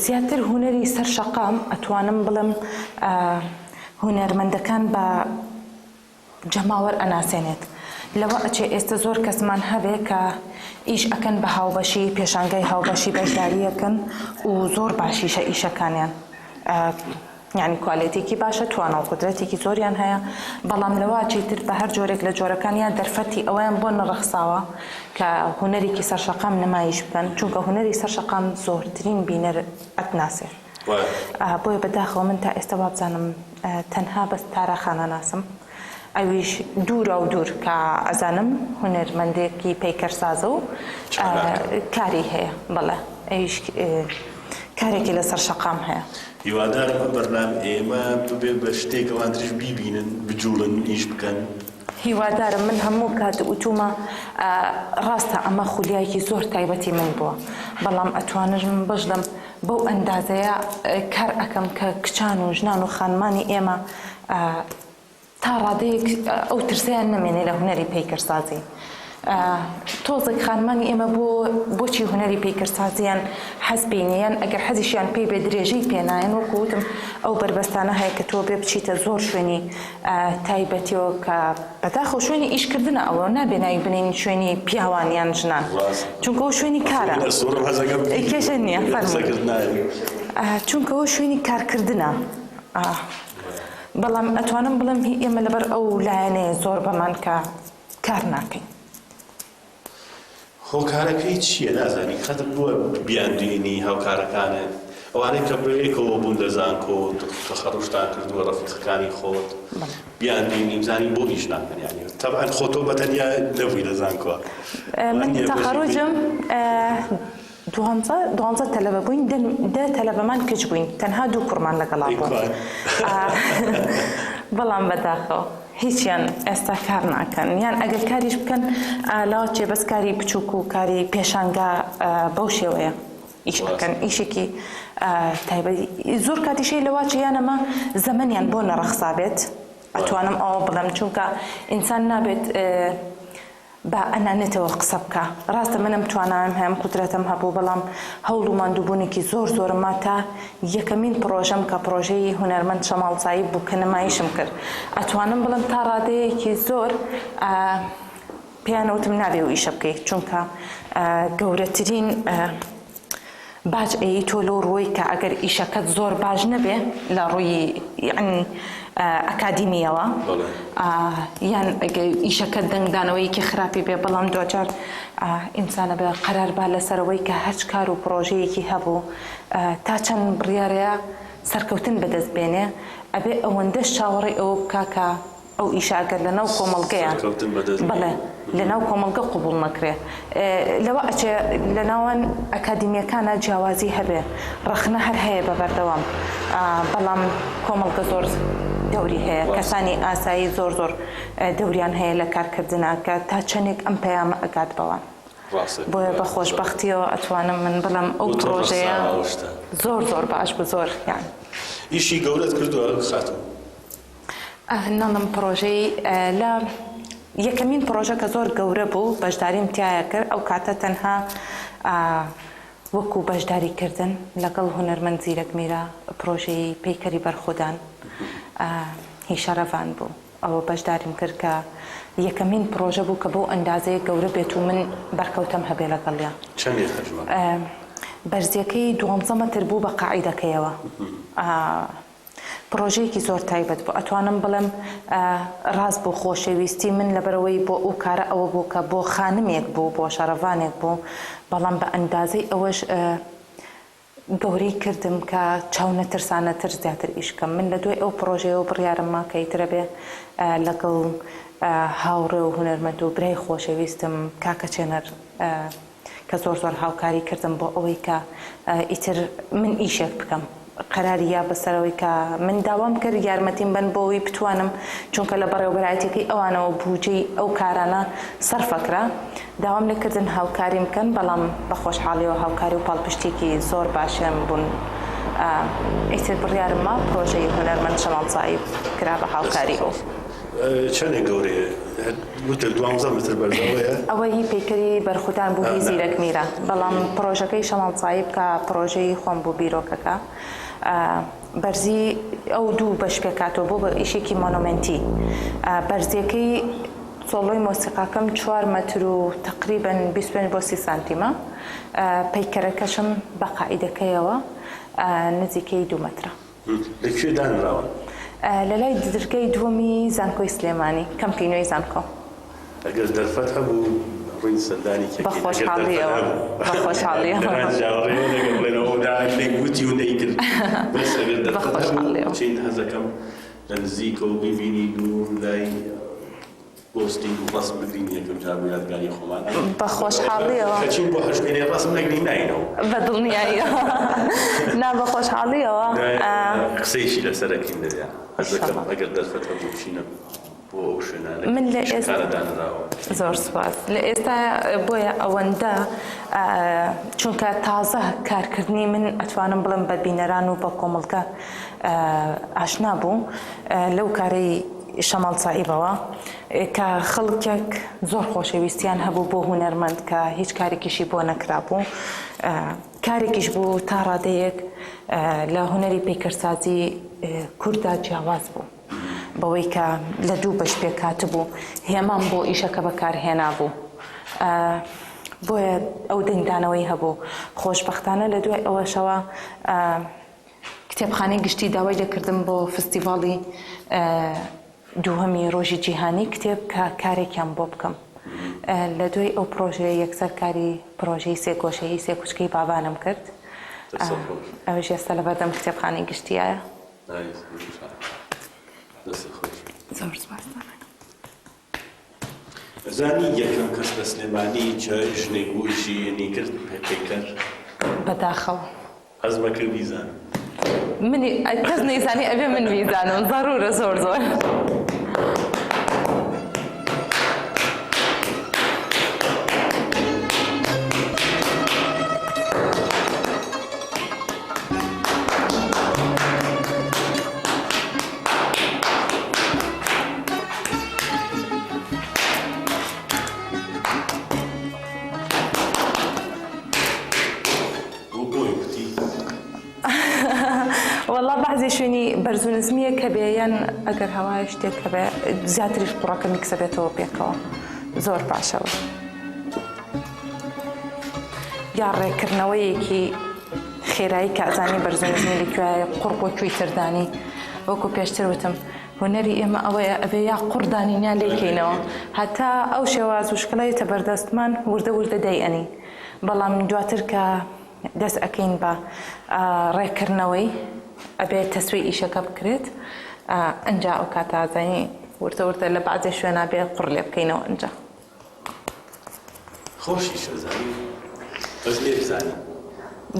زیاتر هونەری سەر شەقام ئەتوانم بڵێم هونەرمەندەکان بە جەماوەر ئەناسێنێت. لەوە ئەچێ ئێستە زۆر کەسمان هەبێ کە ئیش ئەکەن بە هاوبەشی، پێشانگای هاوبەشی بەشداری ئەکەن و زۆر باشیشە ئیشەکانیان. یانی کوالێتیکی باشە، توانا و قودرەتێکی زۆریان هەیە، بەڵام لەوە ئەچێ تر بە هەر جۆرێک لە جۆرەکان یا دەرفەتی ئەوەیان بۆ نەڕەخساوە کە هونەرێکی سەر شەقام نمایش بکەن، چونکە هونەری سەر شەقام زۆرترین بینەر ئەتناسێ. بۆیە بەداخەوە من تا ئێستا وابزانم تەنها بەس تارا خان ئەناسم ئەویش دوورا و دوور کە ئەزانم هونەرمەندێکی پەیکەرسازە و کاری هەیە بەڵێ ئەویش کارێکی لەسەر شەقام هەیە. هیوادارم ئەم بەرنامە ئێمە ببێ بە شتێک ئەوان تریش بیبینن بجوڵن ئیش بکەن. هیوادارم من هەموو کات وتومە ڕاستە ئەمە خولیایەکی زۆر تایبەتی من بووە بەڵام ئەتوانم بشڵێم بەو ئەندازەیە کار ئەکەم کە کچان و ژنان و خانمانی ئێمە تا ڕادەیەک ئەو ترسەیان نەمێنێ لە هونەری پەیکەرسازی. تۆزێک خانمانی ئێمە بۆ بۆچی هونەری پەیکەرسازیان حەز پێی نییە یان ئەگەر حەزیشیان پێی بێ درێژەی پێ نایەن وەکو وتم ئەو بەربەستانە هەیە کە تۆ بێ بچیتە زۆر شوێنی تایبەتیەوە کە بەداخەوە شوێنی ئیشکردنە ئەوە نابێ ناوی بنێین شوێنی پیاوان یان ژنان چونکە ئەو شوێنی کارە کێشە نییە فەرموو چونکە ئەو شوێنی کارکردنە بەڵام ئەتوانم بڵێم هی ئێمە لەبەر ئەو لایەنەیە زۆر بەمان کە کار ناکەین. هۆکارەکەی چییە نازانی قەت بووە بیاندوێنی هاوکارەکانت ئەوانەی کە بەیەکەوە بوون لە زانکۆ تەخەڕوجتان کردووە ڕەفیقەکانی خۆت بیاندوێنی بزانی بۆ ئیش ناکەن یانی تەبعەن خۆ تۆ بەتەنیا نەبووی لە زانکۆ من تەخەڕوجم دوانزە دوانزە تەلەبە بووین دە دە تەلەبەمان کچ بووین تەنها دوو کوڕمان لەگەڵا بوو بەڵام بەداخەوە هیچیان ئێستا کار ناکەن یان ئەگەر کاریش بکەن لاوە چێ بەس کاری بچووک و کاری پێشانگا بەو شێوەیە ئیش ئەکەن ئیشێکی تایبەت زۆر کاتیشەی لەوا چێ یان ئەمە زەمەنیان بۆ نەڕەخسابێت ئەتوانم ئەوە بڵێم چونکە ئینسان نابێت. بە ئەنانێتەوە قسە بکا. ڕاستە من ئەم توانایەم هەیە، ئەم قودرەتەم هەبوو، بەڵام هەوڵ و ماندووبوونێکی زۆر زۆرم ما تا یەکەمین پڕۆژەم کە پڕۆژەی هونەرمەند شەماڵ سایب بوو کە نمایشم کرد. ئەتوانم بڵێم تا ڕادەیەکی زۆر پێیان وتم نابێ ئەو ئیشە بکەی، چونکە گەورەترین باج ئەیەی تۆ لەو ڕووەی کە ئەگەر ئیشەکەت زۆر باش نەبێ لە ڕووی یعنی ئەکادیمیەوە یان ئیشەکەت دەنگدانەوەیەکی خراپی بێ بەڵام دواجار ئینسانە بێ قەرار با لەسەرەوەی کە هەرچ کار و پڕۆژەیەکی هەبوو تا چەند بڕیارەیە سەرکەوتن بەدەست بێنێ ئەبێ ئەوەندەش چاوەڕێی ئەوە بکا کە ئەو ئیشە ئەگەر لە ناو کۆمەڵگەیە سەرکەوتن بەدەست بەڵێ لە ناو کۆمەڵگە قبوڵ نەکرێ لەوە ئەچێ لە ناوان ئەکادیمیەکانا جیاوازی هەبێ ڕەخنە هەر هەیە بە بەردەوام بەڵام کۆمەڵگە زۆر دەوری هەیە کەسانی ئاسایی زۆر زۆر دەوریان هەیە لە کارکردنا کە تا چەندێک ئەم پەیامە ئەگات بەوان بۆیە بە خۆشبەختیەوە ئەتوانم من بڵێم ئەو پڕۆژەیە زۆر زۆر باش بوو زۆر یان ئیشی گەورەت کردووە خاتوو. نەڵم پڕۆژەی لە یەکەمین پڕۆژە کە زۆر گەورە بوو بەشداریم تایە کرد ئەو کاتە تەنها وەکو بەشداری کردن لەگەڵ هونەرمەند زیرەک میرا پڕۆژەی پەیکەری بەرخۆدان هی شەڕەڤان بوو ئەوە بەشداریم کرد کە یەکەمین پڕۆژە بوو کە بەو ئەندازەیە گەورە بێت و من بەرکەوتەم هەبێ لەگەڵیا. چەندێک حەجمە؟ بەرزیەکەی دوانزە مەتر بوو بە قاعیدەکەیەوە. پڕۆژەیەکی زۆر تایبەت بوو ئەتوانم بڵێم ڕاست بوو خۆشەویستی من لەبەرئەوەی بۆ ئەو کارە ئەوە بوو کە بۆ خانمێک بوو بۆ شەڕەڤانێک بوو بەڵام بە ئەندازەی ئەوەش گەورەی کردم کە چاونەترسانەتر زیاتر ئیش بکەم من لە دوای ئەو پڕۆژەیەوە بڕیارم ما کە ئیتر ئەبێ لەگەڵ هاوڕێ و هونەرمەند و برای خۆشەویستم کاکە چێنەر کە زۆر زۆر هاوکاری کردم بۆ ئەوەی کە ئیتر من ئیشێک بکەم قەراری یا بەسەرەوەی کە من داوام کرد یارمەتیم بەن بۆ ئەوەی بتوانم چونکە لە بەڕێوەبەرایەتیەکەی ئەوانەوە بوجەی ئەو کارانە سەرفەکرا داوام لێ کردن هاوکاریم بکەن بەڵام بە خۆشحاڵیەوە هاوکاری و پاڵپشتیەکی زۆر باشیان بوون ئیتر بڕیارم ما پرۆژەی هونەرمەند شەماڵ سائیب کرا بە هاوکاری ئەو. چەندێک گەورەیە؟ وتت دوانزە متر بەرزە ئەوەیە؟ ئەوە هی پەیکەری بەرخودان بوو هی زیرەک میرە بەڵام پڕۆژەکەی شەماڵ سایب کە پڕۆژەی خۆم بوو بیرۆکەکە بەرزی ئەو دوو بەش پێکهاتووە بۆ بە ئیشێکی مۆنۆمێنتی بەرزیەکەی سۆڵۆی مۆسیقاکەم چوار مەتر و تەقریبەن 25 بۆ 30 سانتیمە پەیکەرەکەشم بە قاعیدەکەیەوە نزیکەی دوو مەترە. لە کوێ دانراون؟ لە لای درگای دووەمی زانکۆی سلێمانی، کەمپی نوێی زانکۆ. ئەگەر دەرفەت هەبوو ڕووین سەردانی کێ بە خۆشحاڵیەوە، بە خۆشحاڵیەوە. دەرفەت چاوەڕێ نەکەم بڵێن ئەوە داهاتێک وتی و نەیکرد. بەس ئەگەر دەرفەت هەبوو بچین حەزەکەم لە نزیکەوە بیبینین و لای پۆستین و ڕەسم بگرین یەکەم جار بۆ یادگاری خۆمان. بە خۆشحاڵیەوە. کە چوین بۆ هەشتوێنێ ڕەسم نەگرین ناینەوە. بە دڵنیاییەوە. نا بە خۆشحاڵیەوە. قسەیەکی لەسەر ئەکەین لەوێ. حەز دەکەم ئەگەر دەرفەت هەبوو بچینە بۆ ئەو شوێنانە من لە کە ئێستا کارە دانراوە. زۆر سوپاس. لە ئێستا بۆیە ئەوەندە چونکە تازە کارکردنی من ئەتوانم بڵێم بە بینەران و بە کۆمەڵگە ئاشنا بوو لەو کارەی شەماڵ سائیبەوە کە خەڵکێک زۆر خۆشەویستیان هەبوو بۆ هونەرمەند کە هیچ کارێکیشی بۆ نەکرابوو کارێکیش بوو تا ڕادەیەک لە هونەری پەیکەرسازی کورددا جیاواز بوو بەوەی کە لە دوو بەش پێکهاتبوو هێمام بۆ ئیشەکە بەکارهێنابوو بۆیە ئەو دەنگدانەوەی هەبوو خۆشبەختانە لە دوای ئەوەشەوە کتێبخانەی گشتی داوای لێکردم بۆ فستیڤاڵی دووهەمی ڕۆژی جیهانی کتێب کە کارێکیان بۆ بکەم. لە دوای ئەو پڕۆژەیە یەکسەر کاری پڕۆژەی سێگۆشەیی سێکوچکەی بابانم کرد. ئەویش ئێستا لەبەردەم کتێبخانەی گشتیایە. زۆر سوپاس. ئەزانی یەکەم کەس لە سلێمانی چ ژنێک بوو ئیشی ینی کرد پەیکەر؟ بەداخەوە. حەزم ئەکرد بیزانم. منی کەس نەیزانی ئەبێ من بیزانم زەرورە زۆر زۆر. وەڵا بەعزێ شوێنی بەرز و نزمییەک هەبێ یان ئەگەر هەوایە شتێک هەبێ زیاتریش قوڕەکە میکسە بێتەوە پێکەوە زۆر باشەوە یا ڕێکردنەوەیەکی خێرایی کە ئەزانی بەرز و نزمی لە کوێیە قوڕ بۆ کوێی تر دانی وەکو پێشتر وتم هونەری ئێمە ئەوەیە ئەبێ یا قوڕ دانین یا لێی کەینەوە هەتا ئەو شێواز و شکڵە یەتە بەردەستمان وردە وردە دای ئەنین بەڵام دواتر کە دەست ئەکەین بە ڕێککردنەوەی ئەبێ تەسوی ئیشەکە بکرێت ئەنجا ئەو کاتە ئەزانی وردە وردە لە بەعزێ شوێنا بێ قوڕ لێ بکەینەوە ئەنجا. خۆشیش ئەزانی بەس لێ بزانی.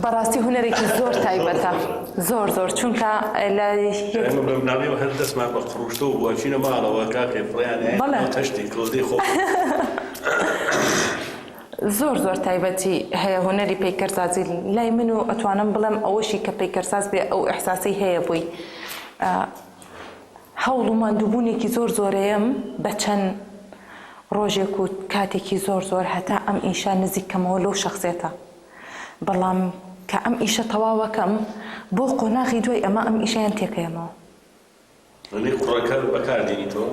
بەڕاستی هونەرێکی زۆر تایبەتە زۆر زۆر چونکە لە ئێمە بە مناڵیەوە هەر دەستمان بە قڕوشتەوە بووە چینە ماڵەوە کاکێ فڕیان بەڵێ تەشتی کۆزەی خۆ زۆر زۆر تایبەتی هەیە هونەری پەیکەرسازی لای من و ئەتوانم بڵێم ئەوەشی کە پەیکەرساز بێ ئەو ئیحساسەی هەیە بۆی هەوڵ و ماندووبوونێکی زۆر زۆرەیەم بە چەند ڕۆژێک و کاتێکی زۆر زۆر هەتا ئەم ئیشە نزیک کەمەوە لەو شەخسێتە بەڵام کە ئەم ئیشە تەواوەکەم بۆ قۆناغی دوای ئەمە ئەم ئیشەیان تێکەیەمەوە. یانی قوڕەکە بەکار دێنیتەوە؟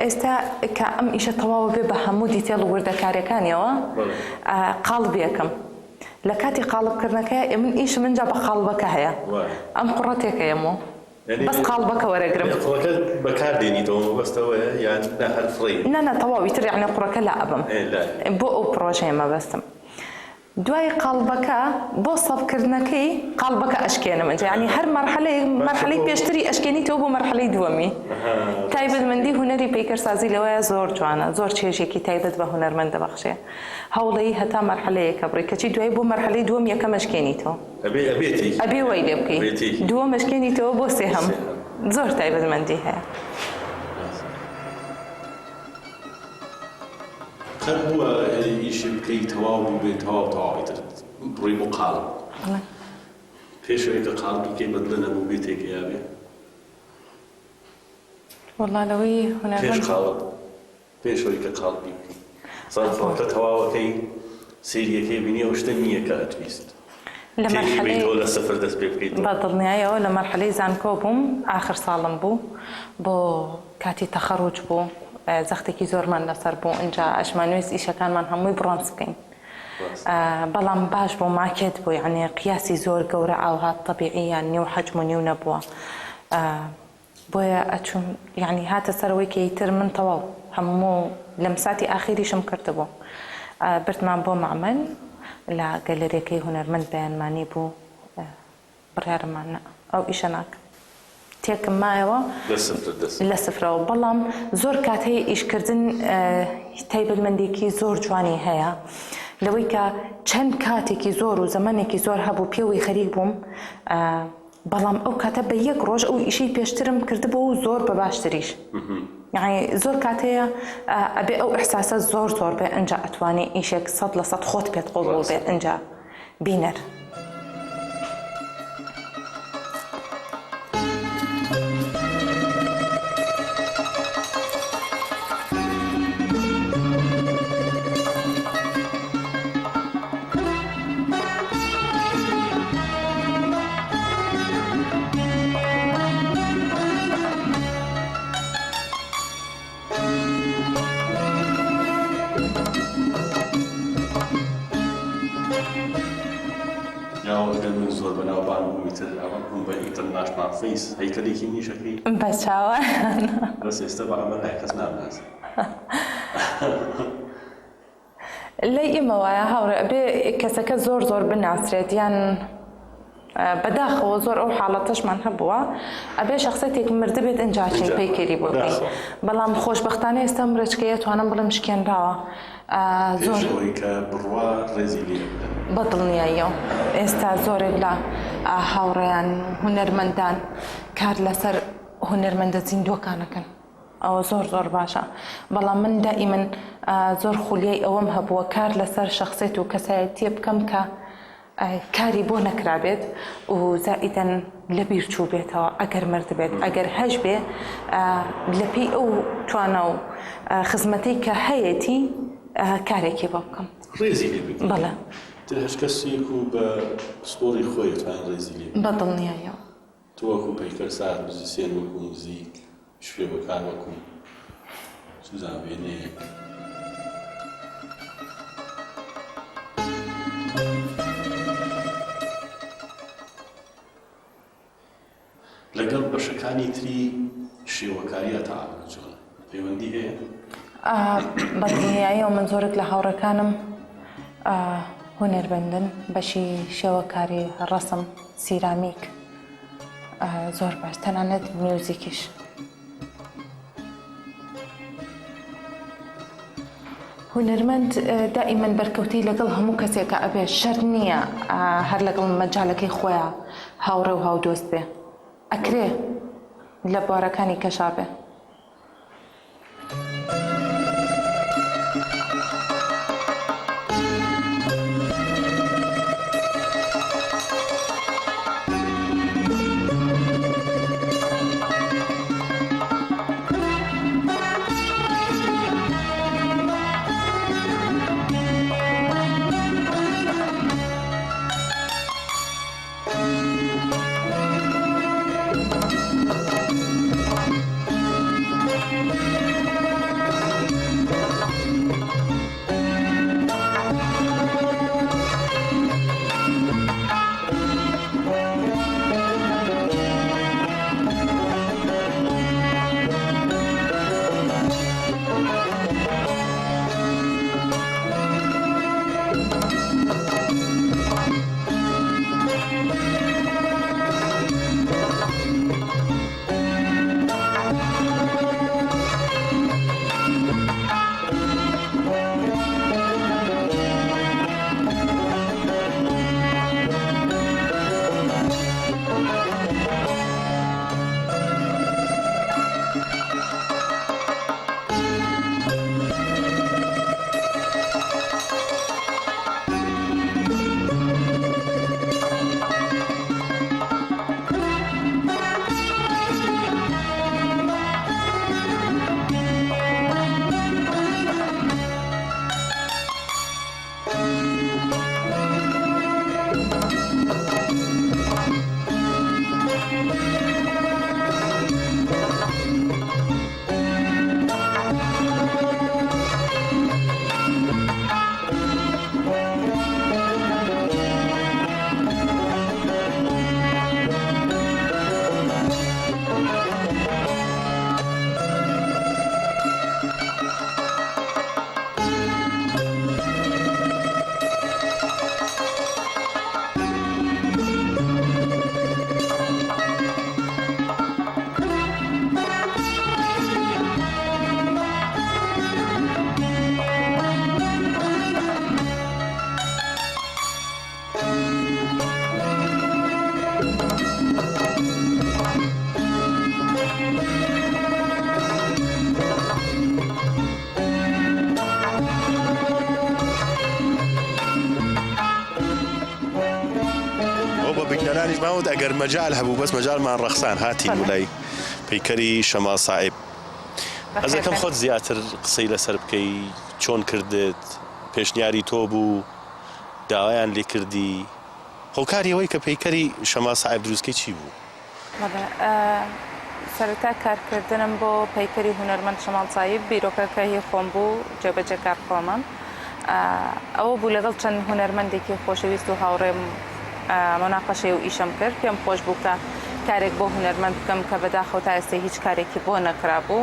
ئێستا کە ئەم ئیشە تەواوە بێ بە هەموو detail و وردەکاریەکانیەوە قاڵبیەکەم لە کاتی قاڵب کردنەکەی من ئیشم ئینجا بە قاڵبەکە هەیە ئەم قوڕە تێکەیەمەوە بەس قاڵبەکە وەرەگرم. قوڕەکە بەکار دێنیتەوە مەبەست ئەوەیە یان نا هەر فڕێی؟ نا نا تەواو ئیتر یەعنی قوڕەکە لا ئەبەم بۆ ئەو پڕۆژەیە مەبەستم. دوای قاڵبەکە بۆ سەبکردنەکەی قاڵبەکە ئەشکێنم ئینجا یانی هەر مەرحەلەیەک مەرحەلەی پێشتری ئەشکێنیتەوە بۆ مەرحەلەی دووەمی تایبەتمەندی هونەری پەیکەرسازی لەوەیە زۆر جوانە زۆر چێژێکی تایبەت بە هونەرمەند دەبەخشێ هەوڵەی هەتا مەرحەلەیەک ئەبڕی کەچی دوای بۆ مەرحەلەی دووەم یەکەم ئەشکێنیتەوە ئەبێ ئەبێ تێکی ئەبێ وای لێ بکەی ئەبێ تێکی دووەم ئەشکێنیتەوە بۆ سێهەم زۆر تایبەتمەندی هەیە. قەت بووە ئیشێ بکەی تەواو بووبێ تەواو تەواو ئیتر بڕۆی بۆ قاڵب پێش ئەوەی کە قاڵبی کەی بەدڵە نەبووبێ تێکەیابێ؟ وەڵا لەوەی هونەرمەند پێش قاڵب پێش ئەوەی کە قاڵبی بکەی زانفڕەکە تەواوەکەی سەیریەکەی بینی ئەو شتە نییە کە ئەتویست لە مەرحەلەی لە سفر دەست پێ بکەیتەوە. بە دڵنیایەوە لە مەرحەلەی زانکۆ بووم ئاخر ساڵم بوو بۆ کاتی تەخەروج بوو زەختێکی زۆرمان لەسەر بوو ئینجا ئەشمانویست ئیشەکانمان هەمووی بڕۆنز بکەین بەڵام باش بوو ماکێت بوو یعنی قیاسی زۆر گەورە ئاوها تەبیعی یان نیو حەجم و نیو نەبووە بۆیە ئەچووم یەعنی هاتە سەرەوەی کە ئیتر من تەواو هەموو لەمساتی ئاخیریشم کردبوو بردمان بۆ مەعمەل لە گەلەریەکەی هونەرمەند بەیانمانی بوو بڕیارم نا ئەو ئیشە ناکەم تێکم مایەوە لە سفر دەست لە سفرەوە بەڵام زۆر کات هەیە ئیشکردن تایبەتمەندێکی زۆر جوانی هەیە لەوەی کە چەند کاتێکی زۆر و زەمەنێکی زۆر هەبوو پێوەی خەریک بووم بەڵام ئەو کاتە بە یەک ڕۆژ ئەو ئیشەی پێشترم کردبوو و زۆر بە باشتریش یعنی زۆر کات هەیە ئەبێ ئەو ئیحساسە زۆر زۆر بێ ئەنجا ئەتوانی ئیشێک 100% خۆت پێت قبوڵ بێ ئەنجا بینەر. یاوە ئەگەر من زۆر بەناوبانگ بووم ئیتر ئەوە بووم بە international face هەیکەلێکی منیش ئەکەی؟ بە چاوان. بەس ئێستا بە عەمەل کەس نامناسێ. لای ئێمە وایە هاوڕێ ئەبێ کەسەکە زۆر زۆر بناسرێت یان بەداخەوە زۆر ئەو حاڵەتەشمان هەبووە ئەبێ شخصێتێک مردبێت ئینجا چین پەیکەری بۆ بکەین بەڵام خۆشبەختانە ئێستا ئەم ڕێچکەیە توانم بڵێم شکێنراوە زۆر کە بڕوا ڕێزی لێ بە دڵنیاییەوە ئێستا زۆرێک لە هاوڕێیان هونەرمەندان کار لەسەر هونەرمەندە زیندووەکانەکەن ئەوە زۆر زۆر باشە بەڵام من دائیمەن زۆر خولیای ئەوەم هەبووە کار لەسەر شەخسێت و کەسایەتیە بکەم کە کاری بۆ نەکرابێت و زائیدەن لەبیر چووبێتەوە ئەگەر مردبێت ئەگەر هەش بێ لە پێی ئەو توانا و خزمەتەی کە هەیەتی کارێکی بۆ بکەم ڕێزی لێ بگری بەڵێ تر هەش کەسێک و بە پسپۆڕی خۆی توان ڕێزی لێ بە دڵنیایەوە تۆ. وەکو پەیکەرساز، موزیسیەن وەکو موزیک، شێوەکار وەکو چزان وێنەیەک. لەگەڵ بەشەکانی تری شێوەکاریا تەعامولت چۆنە؟ پەیوەندی هەیە؟ بە دڵنیاییەوە من زۆرێک لە هاوڕێکانم هونەرمەندن بەشی شێوەکاری ڕەسم سیرامیک زۆر باش تەنانەت میوزیکیش. هونەرمەند دائیمەن بەرکەوتەی لەگەڵ هەموو کەسێکا ئەبێ شەرت نییە هەر لەگەڵ مەجالەکەی خۆیا هاوڕێ و هاودۆست بێ ئەکرێ لە بوارەکانی کەشا بێ. ئەو بە بینەرانیشمان وت ئەگەر مەجال هەبوو بەس مەجالمان ڕەخسان هاتین بۆ لای پەیکەری شەماڵ سائیب حەزەکەم خۆت زیاتر قسەی لەسەر بکەی چۆن کردت پێشنیاری تۆ بوو داوایان لێ کردی هۆکاری ئەوەی کە پەیکەری شەماڵ سائیب دروستکەی چی بوو؟ بەڵێ سەرەتا کارکردنم بۆ پەیکەری هونەرمەند شەماڵ سایب بیرۆکەکە هی خۆم بوو جێبەجێکار خۆمم ئەوە بوو لەگەڵ چەند هونەرمەندێکی خۆشەویست و هاوڕێم موناقەشەی و ئیشەم کرد پێم خۆش بوو کە کارێک بۆ هونەرمەند بکەم کە بەداخەوە تا ئێستا هیچ کارێکی بۆ نەکرابوو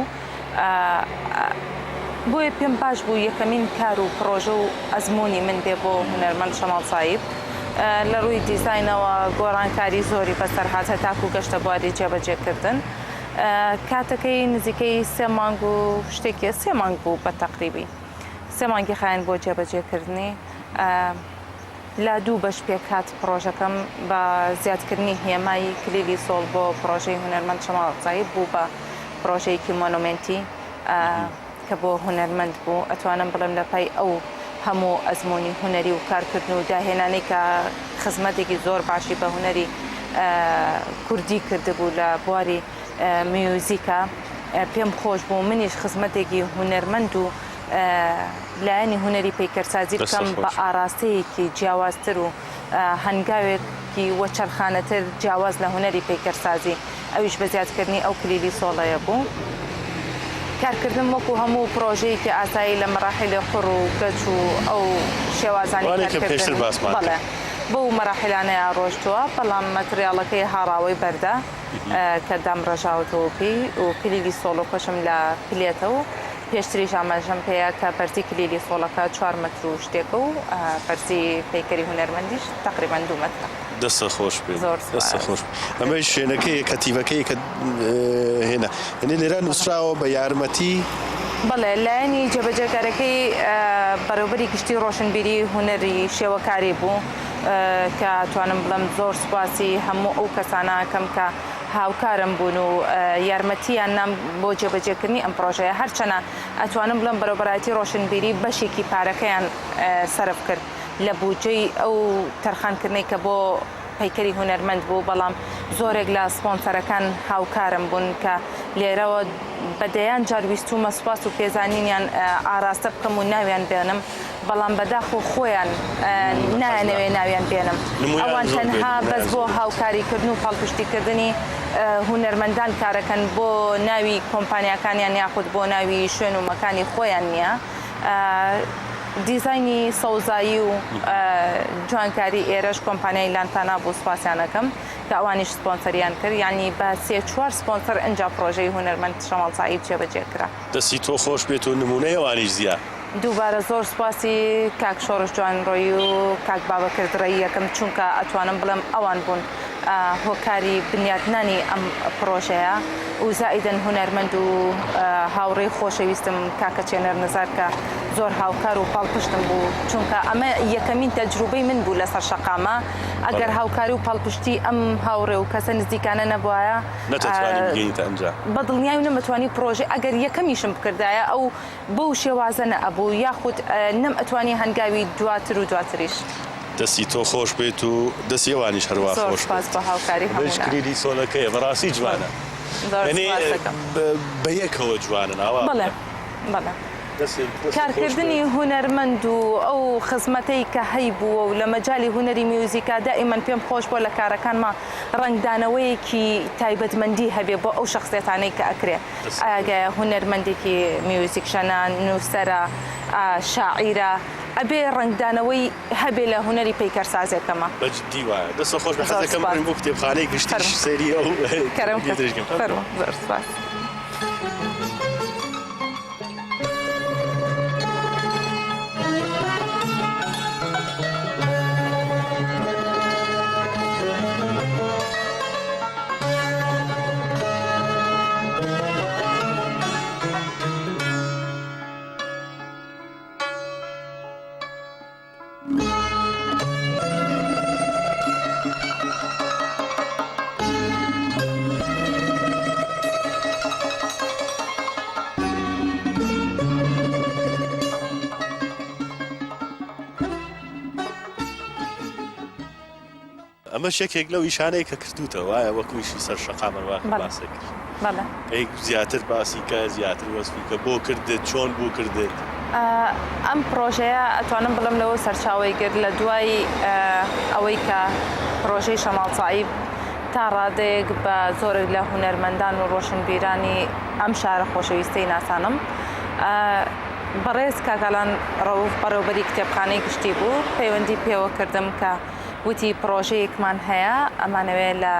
بۆیە پێم باش بوو یەکەمین کار و پڕۆژە و ئەزموونی من بێ بۆ هونەرمەند شەماڵ سایب. لە ڕووی دیزاینەوە گۆڕانکاری زۆری بەسەر هات هەتاکوو گەشتە بواری جێبەجێکردن. کاتەکەی نزیکەی سێ مانگ و شتێکی سێ مانگ بوو بە تەقریبی. سێ مانگی خایاند بۆ جێبەجێکردنی. لە دوو بەش پێکهات پڕۆژەکەم بە زیادکردنی هێمای کلیلی سۆڵ بۆ پڕۆژەی هونەرمەند شەماڵ سایب بوو بە پڕۆژەیەکی مۆنۆمێنتی. کە بۆ هونەرمەند بوو، ئەتوانم بڵێم لە پای ئەو هەموو ئەزموونی هونەری و کارکردن و داهێنانەی کە خزمەتێکی زۆر باشی بە هونەری کوردی کردبوو لە بواری میوزیکا پێم خۆش بوو منیش خزمەتێکی هونەرمەند و لایەنی هونەری پەیکەرسازی بکەم بە ئاراستەیەکی جیاوازتر و هەنگاوێک. هونەرێکی وەچەرخانەتر جیاواز لە هونەری پەیکەرسازی ئەویش بە زیادکردنی ئەو کلیلی سۆڵەیە بوو. کارکردنم وەکو هەموو پرۆژەیەکی ئاسایی لە مەراحیلی قوڕ و گەچ و ئەو شێوازانی ئەوانەی کە کارکردن پێشتر باسمان بەڵێ کرد. بەو مەراحیلانەیا ڕۆشتووە، بەڵام مەتریاڵەکەی هاڕاوەی بەردە کە دامڕێژاوەتەوە پێی و کلیلی سۆڵۆکەشم لە پلێتە و پێشتریش ئاماژەم پێیا کە بەرزی کلیلی سۆڵەکە چوار مەتر و شتێکە و بەرزی پەیکەری هونەرمەندیش تەقریبەن دوو مەترە. دەستت خۆش بێ زۆر دەستت سوپاس. خۆش بێ ئەمەیش شوێنەکەیە کەتیبەکەی کە هێنا یعنی لێرە نووسراوە بە یارمەتی. بەڵێ لایەنی جێبەجێکەرەکەی بەڕێوبەری گشتی ڕۆشنبیری هونەری شێوەکاری بوو کە توانم بڵێم زۆر سوپاسی هەموو ئەو کەسانە ئەکەم کە هاوکارم بوون و یارمەتیان نام بۆ جێبەجێکردنی ئەم پڕۆژەیە هەرچەنە ئەتوانم بڵێم بەرەوبەرایەتی ڕۆشنبیری بەشێکی پارەکەیان سەرف کرد لە بودجەی ئەو تەرخانکردنەی کە بۆ پەیکەری هونەرمەند بوو بەڵام زۆرێک لە سپۆنسەرەکان هاوکارم بوون کە لێرەوە بە دەیان جار ویستوومە سوپاس و پێزانینیان ئاراستە بکەم و ناویان بێنم بەڵام بەداخەوە خۆیان نایانەوێ ناویان بێنم ئەوان تەنها بەس بۆ هاوکاریکردن و پاڵپشتیکردنی هونەرمەندان کارەکەن بۆ ناوی کۆمپانیاکانیان یاخود بۆ ناوی شوێن و مەکانی خۆیان نییە. دیزاینی سەوزایی و جوانکاری ئێرەش کۆمپانیای لانتانا بوو سوپاسیان ئەکەم کە ئەوانیش سپۆنسەریان کرد یانی بە سێ چوار سپۆنسەر ئنجا پڕۆژەی هونەرمەند شەماڵ سەعید جێبەجێ کرا. دەستی تۆ خۆش بێت و نمونەی ئەوانیش زیا. دووبارە زۆر سوپاسی کاک شۆڕش جوانڕۆیی و کاک بابەکر دڕەیی ئەکەم چونکە ئەتوانم بڵێم ئەوان بوون هۆکاری بنیاتنانی ئەم پڕۆژەیە و زائیدەن هونەرمەند و هاوڕێی خۆشەویستم کاکە چێنەر نزار کە زۆر هاوکار و پاڵپشتم بوو چونکە ئەمە یەکەمین تەجروبەی من بوو لەسەر شەقامە ئەگەر هاوکاری و پاڵپشتی ئەم هاوڕێ و کەسە نزیکانە نەبوایە نەتەتوانی بگەیتە ئەنجام. بە دڵنیایی نەمەتوانی پڕۆژەی ئەگەر یەکەمیشم بکردایە ئەو بەو شێوازە نەئەبوو یاخود نەم ئەتوانی هەنگاوی دواتر و دواتریش. دەستی تۆ خۆش بێت و دەستی ئەوانیش هەروا زۆر خۆش سوپاس بێت. بۆ هاوکاری ئەمەش هەموو لایەک. کلیلی سۆلەکەیە بەڕاستی جوانە. زۆر یەنی سوپاس دەکەم. بە یەکەوە جوانن ئاوا بەڵێ بڵێم. بەڵێ. دەستت دەستت خۆش کارکردنی بێت. هونەرمەند و ئەو خزمەتەی کە هەیبووە و لە مەجالی هونەری میوزیکا دائیمەن پێم خۆش بووە لە کارەکانما ڕەنگدانەوەیەکی تایبەتمەندی هەبێ بۆ ئەو شەخسیەتانەی کە ئەکرێ. ئاگایە هونەرمەندێکی میوزیکژەنە، نووسەرە، شاعیرە، ئەبێ ڕەنگدانەوەی هەبێ لە هونەری پەیکەرسازێکەمە. بە جدی وایە. دەستت خۆش بێ زۆر حەزەکەم سوپاس. بڕۆین بۆ کتێبخانەی گشتیش فەرموو. سەیری ئەو کەرەم کە. درێژ کەم. فەرموو. زۆر سوپاس. ئەمەش یەکێک لەو ئیشانەی کە کردووتە وایە وەکو ئیشی سەر شەقام هەروا کە بەڵێ باست کرد. بەڵێ. ئەی زیاتر باسی کە زیاتر وەسفی کە بۆ کردت چۆن بوو کردت؟ ئەم پڕۆژەیە ئەتوانم بڵێم لەوە سەرچاوەی گرت لە دوای ئەوەی کە پڕۆژەی شەماڵ سائیب تا ڕادەیەک بە زۆرێک لە هونەرمەندان و ڕۆشنبیرانی ئەم شارە خۆشەویستەی ناسانم بەڕێز کاک ئالان ڕەوف بەڕێوبەری کتێبخانەی گشتی بوو پەیوەندی پێوە کردم کە وتی پڕۆژەیەکمان هەیە ئەمانەوێ لە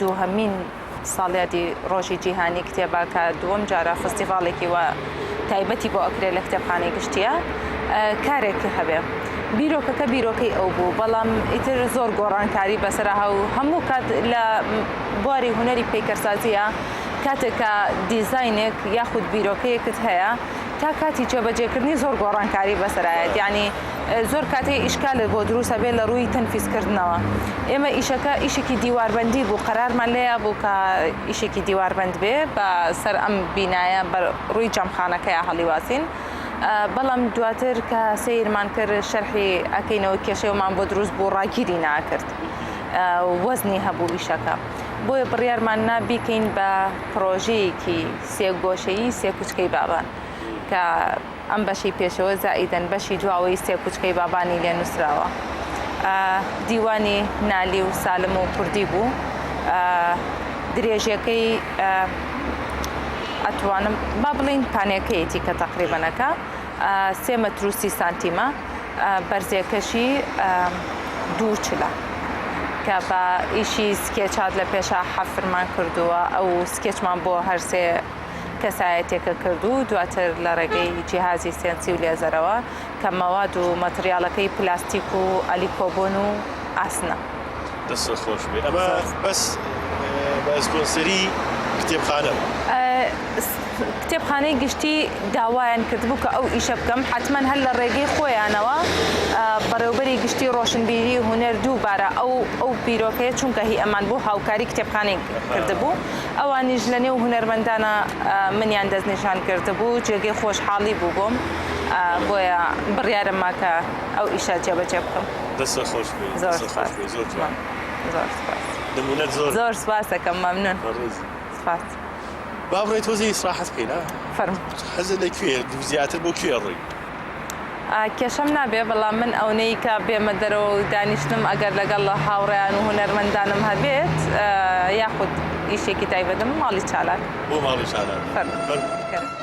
دووهەمین ساڵیادی ڕۆژی جیهانی کتێبە کە دووەم جارە فستیڤاڵێکی وە تایبەتی بۆ ئەکرێ لە کتێبخانەی گشتیە کارێک هەبێ بیرۆکەکە بیرۆکەی ئەو بوو بەڵام ئیتر زۆر گۆڕانکاری بەسەرا هەو هەموو کات لە بواری هونەری پەیکەرسازیە کاتێک کە دیزاینێک یاخود بیرۆکەیەکت هەیە تا کاتی جێبەجێکردنی زۆر گۆڕانکاری بەسەرایەت یعنی زۆر کاتێ ئیشکالت بۆ دروست ئەبێ لە ڕووی تەنفیزکردنەوە ئێمە ئیشەکە ئیشێکی دیواربەندی بوو قەرارمان لێیا بوو کە ئیشێکی دیواربەند بێ بە سەر ئەم بینایە بە ڕووی جامخانەکەیا هەڵیواسین بەڵام دواتر کە سەیرمان کرد شەرحی ئەکەینەوە کێشەیەمان بۆ دروست بوو ڕاگیری ناکرد وەزنی هەبوو ئیشەکە بۆیە بڕیارمان نا بیکەین بە پرۆژەیەکی سێگۆشەیی سێکوچکەی بابان کە ئەم بەشەی پێشەوە زائیدەن بەشی دواوەی سێکوچکەی بابانی لێ نووسراوە. دیوانی نالی و سالم و کوردی بوو درێژیەکەی ئەتوانم با بڵین پانەکەیەتی کە تەقریبەنەکە سێ مەتر و سی سانتیمە بەرزیەکەشی دوو چلە کە بە ئیشی سکێچات لە پێشا حەفرمان کردووە ئەو سکێچمان بۆ هەرسێ کەسایەتیەکە کرد و دواتر لە ڕێگەی جیهازی سێنسی و لێزەرەوە کە مەواد و مەتریاڵەکەی پلاستیک و ئەلیکۆبۆن و ئاسنە. دەستت خۆش بێ ئەمە بەس بە سپۆنسەری کتێبخانە بوو. کتێبخانەی گشتی داوایان کردبوو کە ئەو ئیشە بکەم حەتمەن هەر لە ڕێگەی خۆیانەوە بەڕێوبەری گشتی ڕۆشنبیری هونەر دووبارە ئەو ئەو بیرۆکەیە چونکە هی ئەمان بوو هاوکاری کتێبخانەی کردبوو ئەوانیش لە نێو هونەرمەندانە منیان دەستنیشان کردبوو جێگەی خۆشحاڵی بوو بۆم بۆیە بڕیارم ما کە ئەو ئیشە جێبەجێ بکەم. دەستت خۆش بێ زۆر سپاس زۆر جوان زۆر سپاس نمونەت زۆر زۆر سپاسەکەم مەمنون بەڕێزی سپاس. با بڕۆی تۆزێ ئیسراحەت بکەین ها فەرموو. حەزت لە کوێیە زیاتر بۆ کوێ ئەڕۆی؟ کێشەم نابێ بەڵام من ئەونەی کە بێمە دەرەوە و دانیشتم ئەگەر لەگەڵ هاوڕێیان و هونەرمەندانم هەبێت یاخود ئیشێکی تایبەتم ماڵی چالاک. بۆ ماڵی چالاک؟ فەرموو. فەرموو.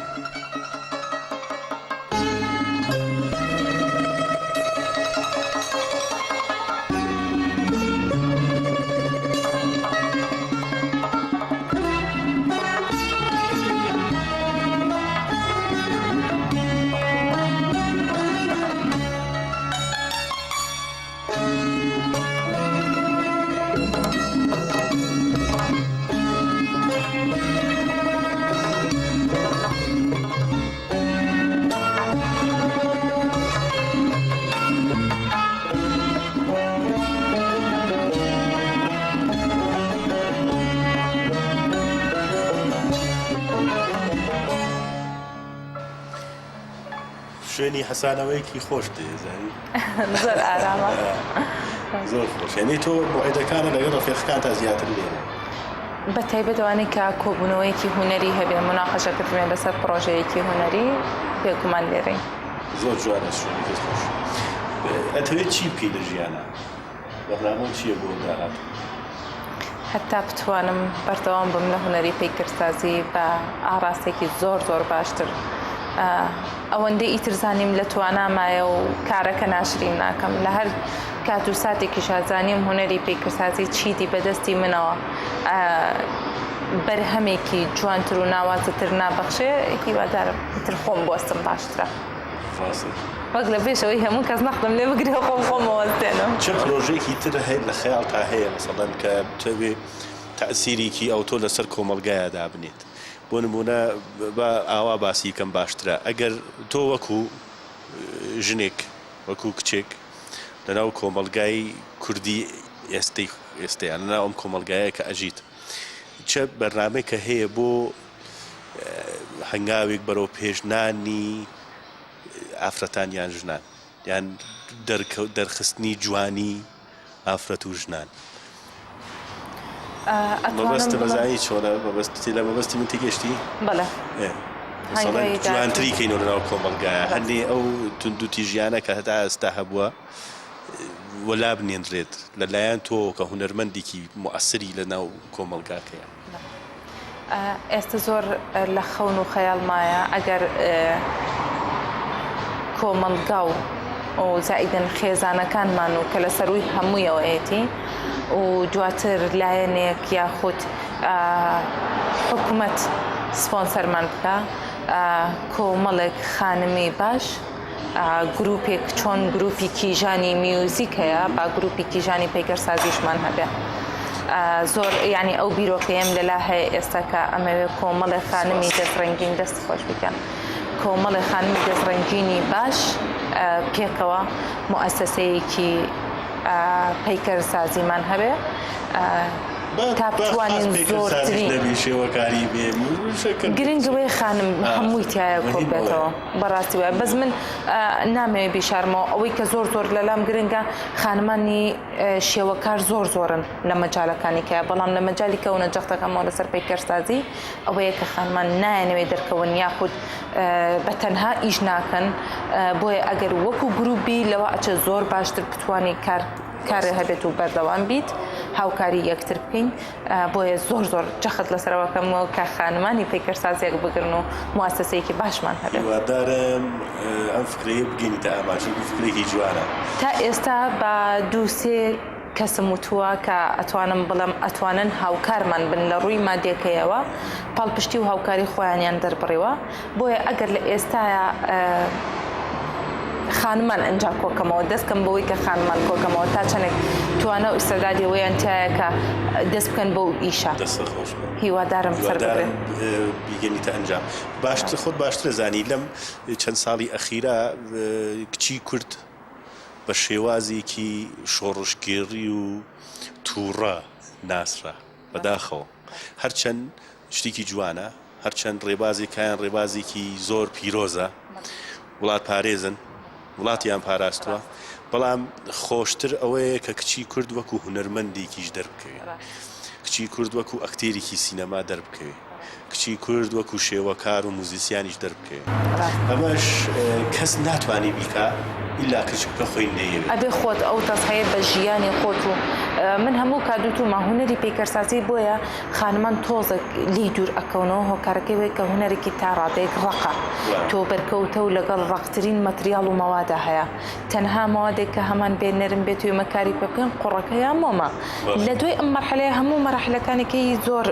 شوێنی حەسانەوەیەکی خۆش دێ زانی زۆر ئارامە زۆر خۆش یعنی تۆ موعیدەکانە لەگەڵ ڕەفیقەکان تا زیاتر لێرە بە تایبەت ئەوانەی کە کۆبوونەوەیەکی هونەری هەبێ مناقەشەکردنێ لەسەر پڕۆژەیەکی هونەری بێگومان لێرەین. زۆر جوانە شوێنەکەت خۆش. ئەتەوێت چی بکەی لە ژیانا؟ بەرنامەت چییە بۆ داهاتوو؟ هەتا بتوانم بەردەوام بم لە هونەری پەیکەرسازی بە ئاڕاستێکی زۆر زۆر باشتر ئەوەندەی ئیتر زانیم لە توانامایە و کارەکە ناشرین ناکەم لە هەر کات و ساتێکیشا زانیم هونەری پەیکەرسازی چیدی بەدەستی منەوە بەرهەمێکی جوانتر و ناوازەتر نابەخشێ هیوادارم ئیتر خۆم بوەستم باشترە. وەک لە پێشەوەی هەموو کەس نەخدم لێ بگرێ خۆم خۆم ئەوەستێنم. چ پرۆژەیەکی تر هەیە لە خەیاڵتا هەیە مەسەڵەن کە بتەوێ تەئسیرێکی ئەوتۆ لەسەر کۆمەڵگایا دابنێت؟ بۆ نموونە با ئاوا باسی کەم باشترە ئەگەر تۆ وەکوو ژنێک وەکوو کچێک لەناو کۆمەڵگای کوردی ئێستەی ئێستەیان لەناو ئەم کۆمەڵگایە کە ئەژیت چ بەرنامەیەکە هەیە بۆ هەنگاوێک بەرەو پێشنانی ئافرەتان یان ژنان یان دەرخستنی جوانی ئافرەت و ژنان مەبەستم بەزانی چۆنە مەبەستی لە مەبەستی من تێگەشتی بەڵێ جوانتری کەینەوە لەناو کۆمەڵگایە هەندێ ئەو توندوتیژیانە کە هەتا ئێستا هەبووە وەلا بنێنرێت لەلایەن تۆ کە هونەرمەندێکی موئەسری لەناو کۆمەڵگاکەیە. ئێستە زۆر لە خەون و خەیاڵمایە ئەگەر کۆمەڵگا و زائیدەن خێزانەکانمان و کە لە سەرووی هەموویەوەیەتی و دواتر لایەنێک یاخود حکومەت سپۆنسەرمان بکە کۆمەڵێک خانمی باش گروپێک چۆن گروپی کیژانی میوزیک هەیە با گروپی کیژانی پەیکەرسازیشمان هەبێ زۆر یعنی ئەو بیرۆکەیەم لەلا هەیە ئێستا کە ئەمەوێ کۆمەڵێ خانمی دەست ڕەنگین دەست خۆش بکەن کۆمەڵێ خانمی دەست ڕەنگینی باش پێکەوە موئەسەسەیەکی پەیکەرسازیمان هەبێ تا بتوانین زۆرترین گرنگ ئەوەیە خانم هەمووی تایە کۆبێتەوە. بەڕاستی وایە بەس من نامەوێ بیشارمەوە ئەوەی کە زۆر زۆر لەلام گرنگە خانمانی شێوەکار زۆر زۆرن لە مەجالەکانی کە بەڵام لە مەجالی کەونە جەختەکەمەوە لەسەر پەیکەرسازی ئەوەیە کە خانمان نایەنەوێ دەرکەون یاخود بە تەنها ئیش ناکەن بۆیە ئەگەر وەکو گروپی لەوە ئەچێ زۆر باشتر بتوانانی کار. کارێ هەبێت و بەردەوام بیت هاوکاری یەکتر بکەین بۆیە زۆر زۆر جەخت لەسەرەوە کەمەوە کە خانمانی پەیکەرسازیەک بگرن و مواسەسەیەکی باشمان هەبێت. هیوادارم ئەم فکرەیە بگەینیتە ئامانج چونکو فکرێکی جوانە. تا ئێستا بە دوو سێ کەسم وتووە کە ئەتوانم بڵێم ئەتوانن هاوکارمان بن لە ڕووی مادیەکەیەوە پاڵپشتی و هاوکاری خۆیانیان دەربڕیوە بۆیە ئەگەر لە ئێستایا خانمان ئەنجا کۆکەمەوە دەست کەم بەوەی کە خانمان کۆکەمەوە تا چەندێک توانا و ئیسعدادی ئەوەیان تایە کە دەست بکەن بەو ئیشە دەستت خۆش بێت هیوادارم سەر بگرن. هیوادارم بیگەنیتە ئەنجام. باشتر خۆت باشتر ئەزانی لەم چەند ساڵی ئەخیرا کچی کورد بە شێوازێکی شۆڕشگێڕی و تووڕە ناسرا بەداخەوە هەرچەند شتێکی جوانە هەرچەند ڕێبازێکیان ڕێبازێکی زۆر پیرۆزە وڵاتپارێزن وڵاتیان پاراستووە بەڵام خۆشتر ئەوەیە کە کچی کورد وەکو هونەرمەندێکیش دەربکەوێ کچی کورد وەکو ئەکتێرێکی سینەما دەربکەوێ کچی کورد وەکو شێوەکار و موزیسیانیش دەربکەوێ ئەمەش کەس ناتوانێ بیکا ئیلا کچەکە خۆی نەیەوێ. ئەبێ خۆت ئەو تەزحەیە بە ژیانی خۆت و من هەموو کات وتومە هونەری پەیکەرسازی بۆیە خانمان تۆزێک لێی دوور ئەکەونەوە هۆکارەکەی وەی کە هونەرێکی تا ڕادەیەک ڕەقە تۆ بەرکەوتە و لەگەڵ ڕەقترین مەتریاڵ و مەوادا هەیە تەنها مەوادێک کە هەمان بێ نەرم بێت و ئێمە کاری پێ بکەین قوڕەکە یا مۆمە لە دوای ئەم مەرحەلەیە هەموو مەراحلەکانی کەی زۆر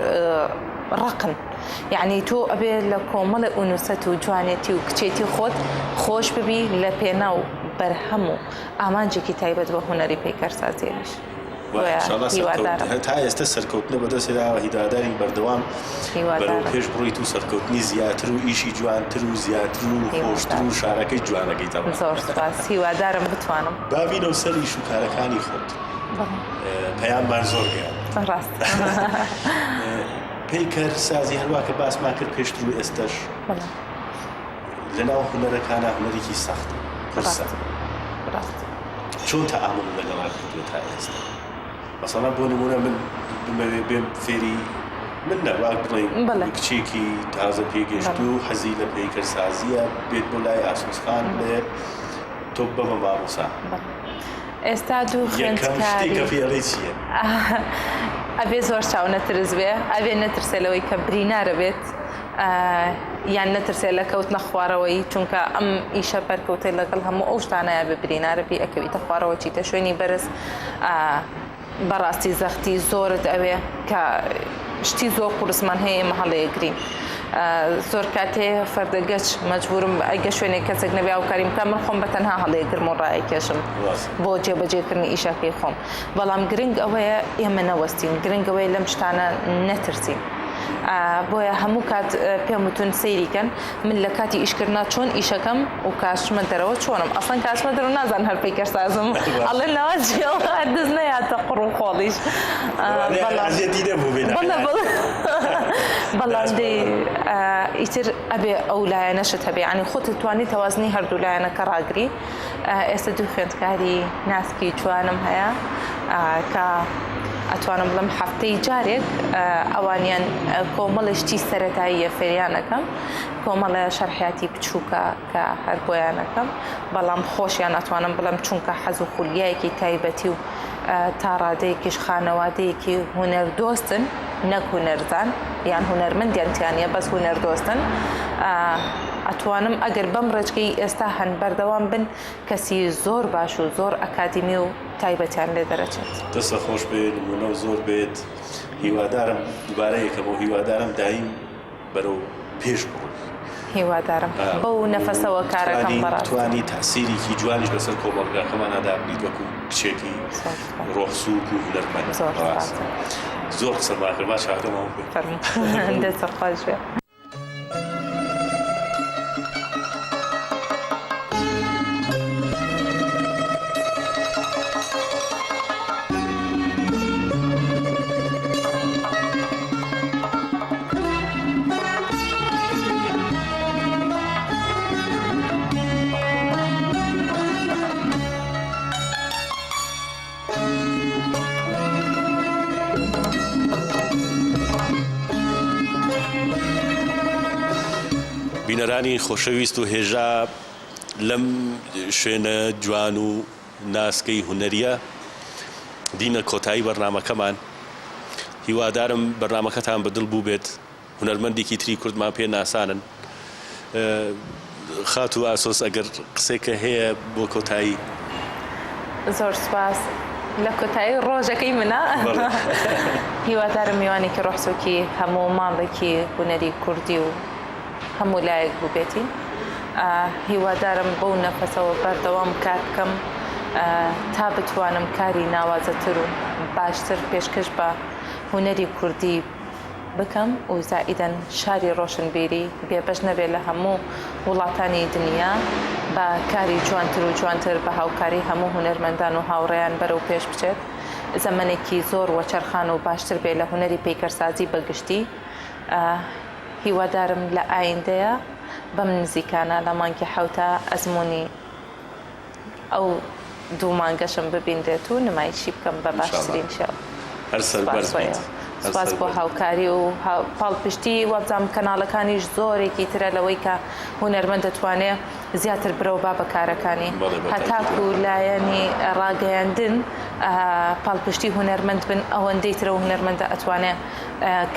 ڕەقن یعنی تۆ ئەبێ لە کۆمەڵێ ئونوسەت و جوانێتی و کچێتی خۆت خۆش ببی لە پێناو بەرهەم و ئامانجێکی تایبەت بە هونەری پەیکەرسازیەویش. تا ئێستا سەرکەوتنە بەدەست هێناوە هیوادارین بەردەوام بەرەو پێش بڕیت و سەرکەوتنی زیاتر و ئیشی جوانتر و زیاتر و خۆشتر و شارەکەی جوانەکەیتەوە. زۆر سوپاس هیوادارم بتوانم. با بینەوە سەر ئیش و کارەکانی خۆت. پەیاممان زۆر گەیاند. ڕاست. پەیکەر سازی هەروا کە باسمان کرد پێشتر و ئێستەش لەناو هونەرەکانا هونەرێکی سەختە، قورسە. چۆن تەعامولت لەگەڵا کردووە تا ئێستا؟ مەسەڵەن بۆ نموونە من بمەوێ بێم فێری من نا با بڵێین کچێکی تازە پێگەشتوو حەزی لە پەیکەرسازییە بێت بۆ لای ئاسۆس خان بڵێ تۆ ببە مامۆسا. ئێستا دوو یەکەم شتێک کە پێی ئەڵێی چییە؟ ئەبێ زۆر چاونەترس بێ، ئەبێ نەترسێ لەوەی کە برینارە بێت. یان نەترسێ لە کەوتنە خوارەوەی چونکە ئەم ئیشە بەرکەوتە لەگەڵ هەموو ئەو شتانەیە بە برینارە بی ئەکەویتە خوارەوە چیتە شوێنی بەرز بەڕاستی زەختی زۆرت ئەوێ کە شتی زۆر قورسمان هەیە ئێمە هەڵەیەگرین زۆر کاتێ فەردە گەچ مەجبورم ئەگە شوێنێک کەسێک نەبێ هاوکاریم بکە من خۆم بە تەنها هەڵەیەگرم و ڕایەکێشم بۆ جێبەجێکردنی ئیشەکەی خۆم بەڵام گرنگ ئەوەیە ئێمە نەوەستین گرنگ ئەوەیە لەم شتانە نەترسین بۆیە هەموو کات پێم وتون سەیری کەن من لە کاتی ئیشکردنا چۆن ئیشەکەم و کاشمە دەرەوە چۆنم ئەسڵەن کاشمە دەرەوە نازان هەر پەیکەرسازم ئەڵێن لەوە جیاوە دەست نەیاتە قوڕ و خۆڵیش بەڵام دەی ئیتر ئەبێ ئەو لایەنەشت هەبێ یانی خۆت توانی تەوازنی هەردوو لایەنەکە ڕاگری ئێستا دوو خوێندکاری ناسکی جوانم هەیە کە ئەتوانم بڵێم هەفتەی جارێک ئەوانیان کۆمەڵی شتی سەتاییە فێریانەکەم کۆمەڵە شەرحیاتی بچووکە کە هەر بۆیانەکەم بەڵام خۆشیان ئەتوانم بڵێم چونکە حەز و خولیایەکی تایبەتی و تا ڕادەیەکیش خانەوادەیەکی هونەر دۆستن نەک هونەرزان یان هونەرمەندیان تیا نییە بەس هونەر دۆستن ئەتوانم ئەگەر بەم ڕێچکەی ئێستا هەن بەردەوام بن کەسی زۆر باش و زۆر ئەکادیمی و تایبەتیان لێ دەرەچێت. دەستت خۆش بێ نمونەو زۆر بێت هیوادارم دوبارە یەکەمەوە هیوادارم دایم بەرەو پێش بڕۆی. هیوادارم بەو نەفەسەوە کارەکەم بەڕاست. بتوانی تەئسیرێکی جوانیش لەسەر کۆمەڵگاکەمانا دابنیت وەکو کچێکی ڕۆح سووک و هونەرمەند. زۆر سوپاس. زۆر قسەمان کرد با چاکەمان بکەین. فەرموو دەستت خۆش بێ. بینەرانی خۆشەویست و هێژا لەم شوێنە جوان و ناسکەی هونەریە. دینە کۆتایی بەرنامەکەمان هیوادارم بەرنامەکەتان بە دڵ بووبێت هونەرمەندێکی تری کوردمان پێ ناسانن خاتوو ئاسۆس ئەگەر قسێکە هەیە بۆ کۆتایی. زۆر سوپاس لە کۆتایی ڕۆژەکەی منە هیوادارم میوانێکی ڕۆحسوکی هەموو ماڵێکی هونەری کوردی و هەموو لایەک بووبێتین هیوادارم بەو نەفەسەوە بەردەوام کار بکەم تا بتوانم کاری ناوازەتر و باشتر پێشکەش بە هونەری کوردی بکەم و زائیدەن شاری ڕۆشنبیری بێبەش نەبێ لە هەموو وڵاتانی دنیا بە کاری جوانتر و جوانتر بە هاوکاری هەموو هونەرمەندان و هاوڕێیان بەرەو پێش بچێت زەمەنێکی زۆر وەچەرخان و باشتر بێ لە هونەری پەیکەرسازی بە گشتی هیوادارم لە ئایندەیە بەم نزیکانە لە مانگی حەوتا ئەزموونی ئەو دوو مانگەشم ببینرێت و نمایشی بکەم بە باشترین شێوە. هەر سەربەرز بیت. سوپاس بۆ هاوکاری و پاڵپشتی وابزانم کەناڵەکانیش زۆرێکی ترە لەوەی کە هونەرمەند دەتوانێ زیاتر برەو با بە کارەکانی هەتاکو لایەنی ڕاگەیاندن پاڵپشتی هونەرمەند بن ئەوەندەی ترە و هونەرمەندە ئەتوانێ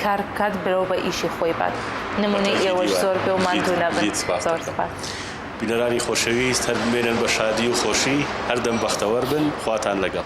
کار بکات برەو بە ئیشی خۆی بات نمونەی ئێوەش زۆر بێ و ماندوو نەبن زۆر سوپاس. بینەرانی خۆشەویست هەر بمێنن بە شادی و خۆشی هەردەم بەختەوەر بن خواتان لەگەڵ.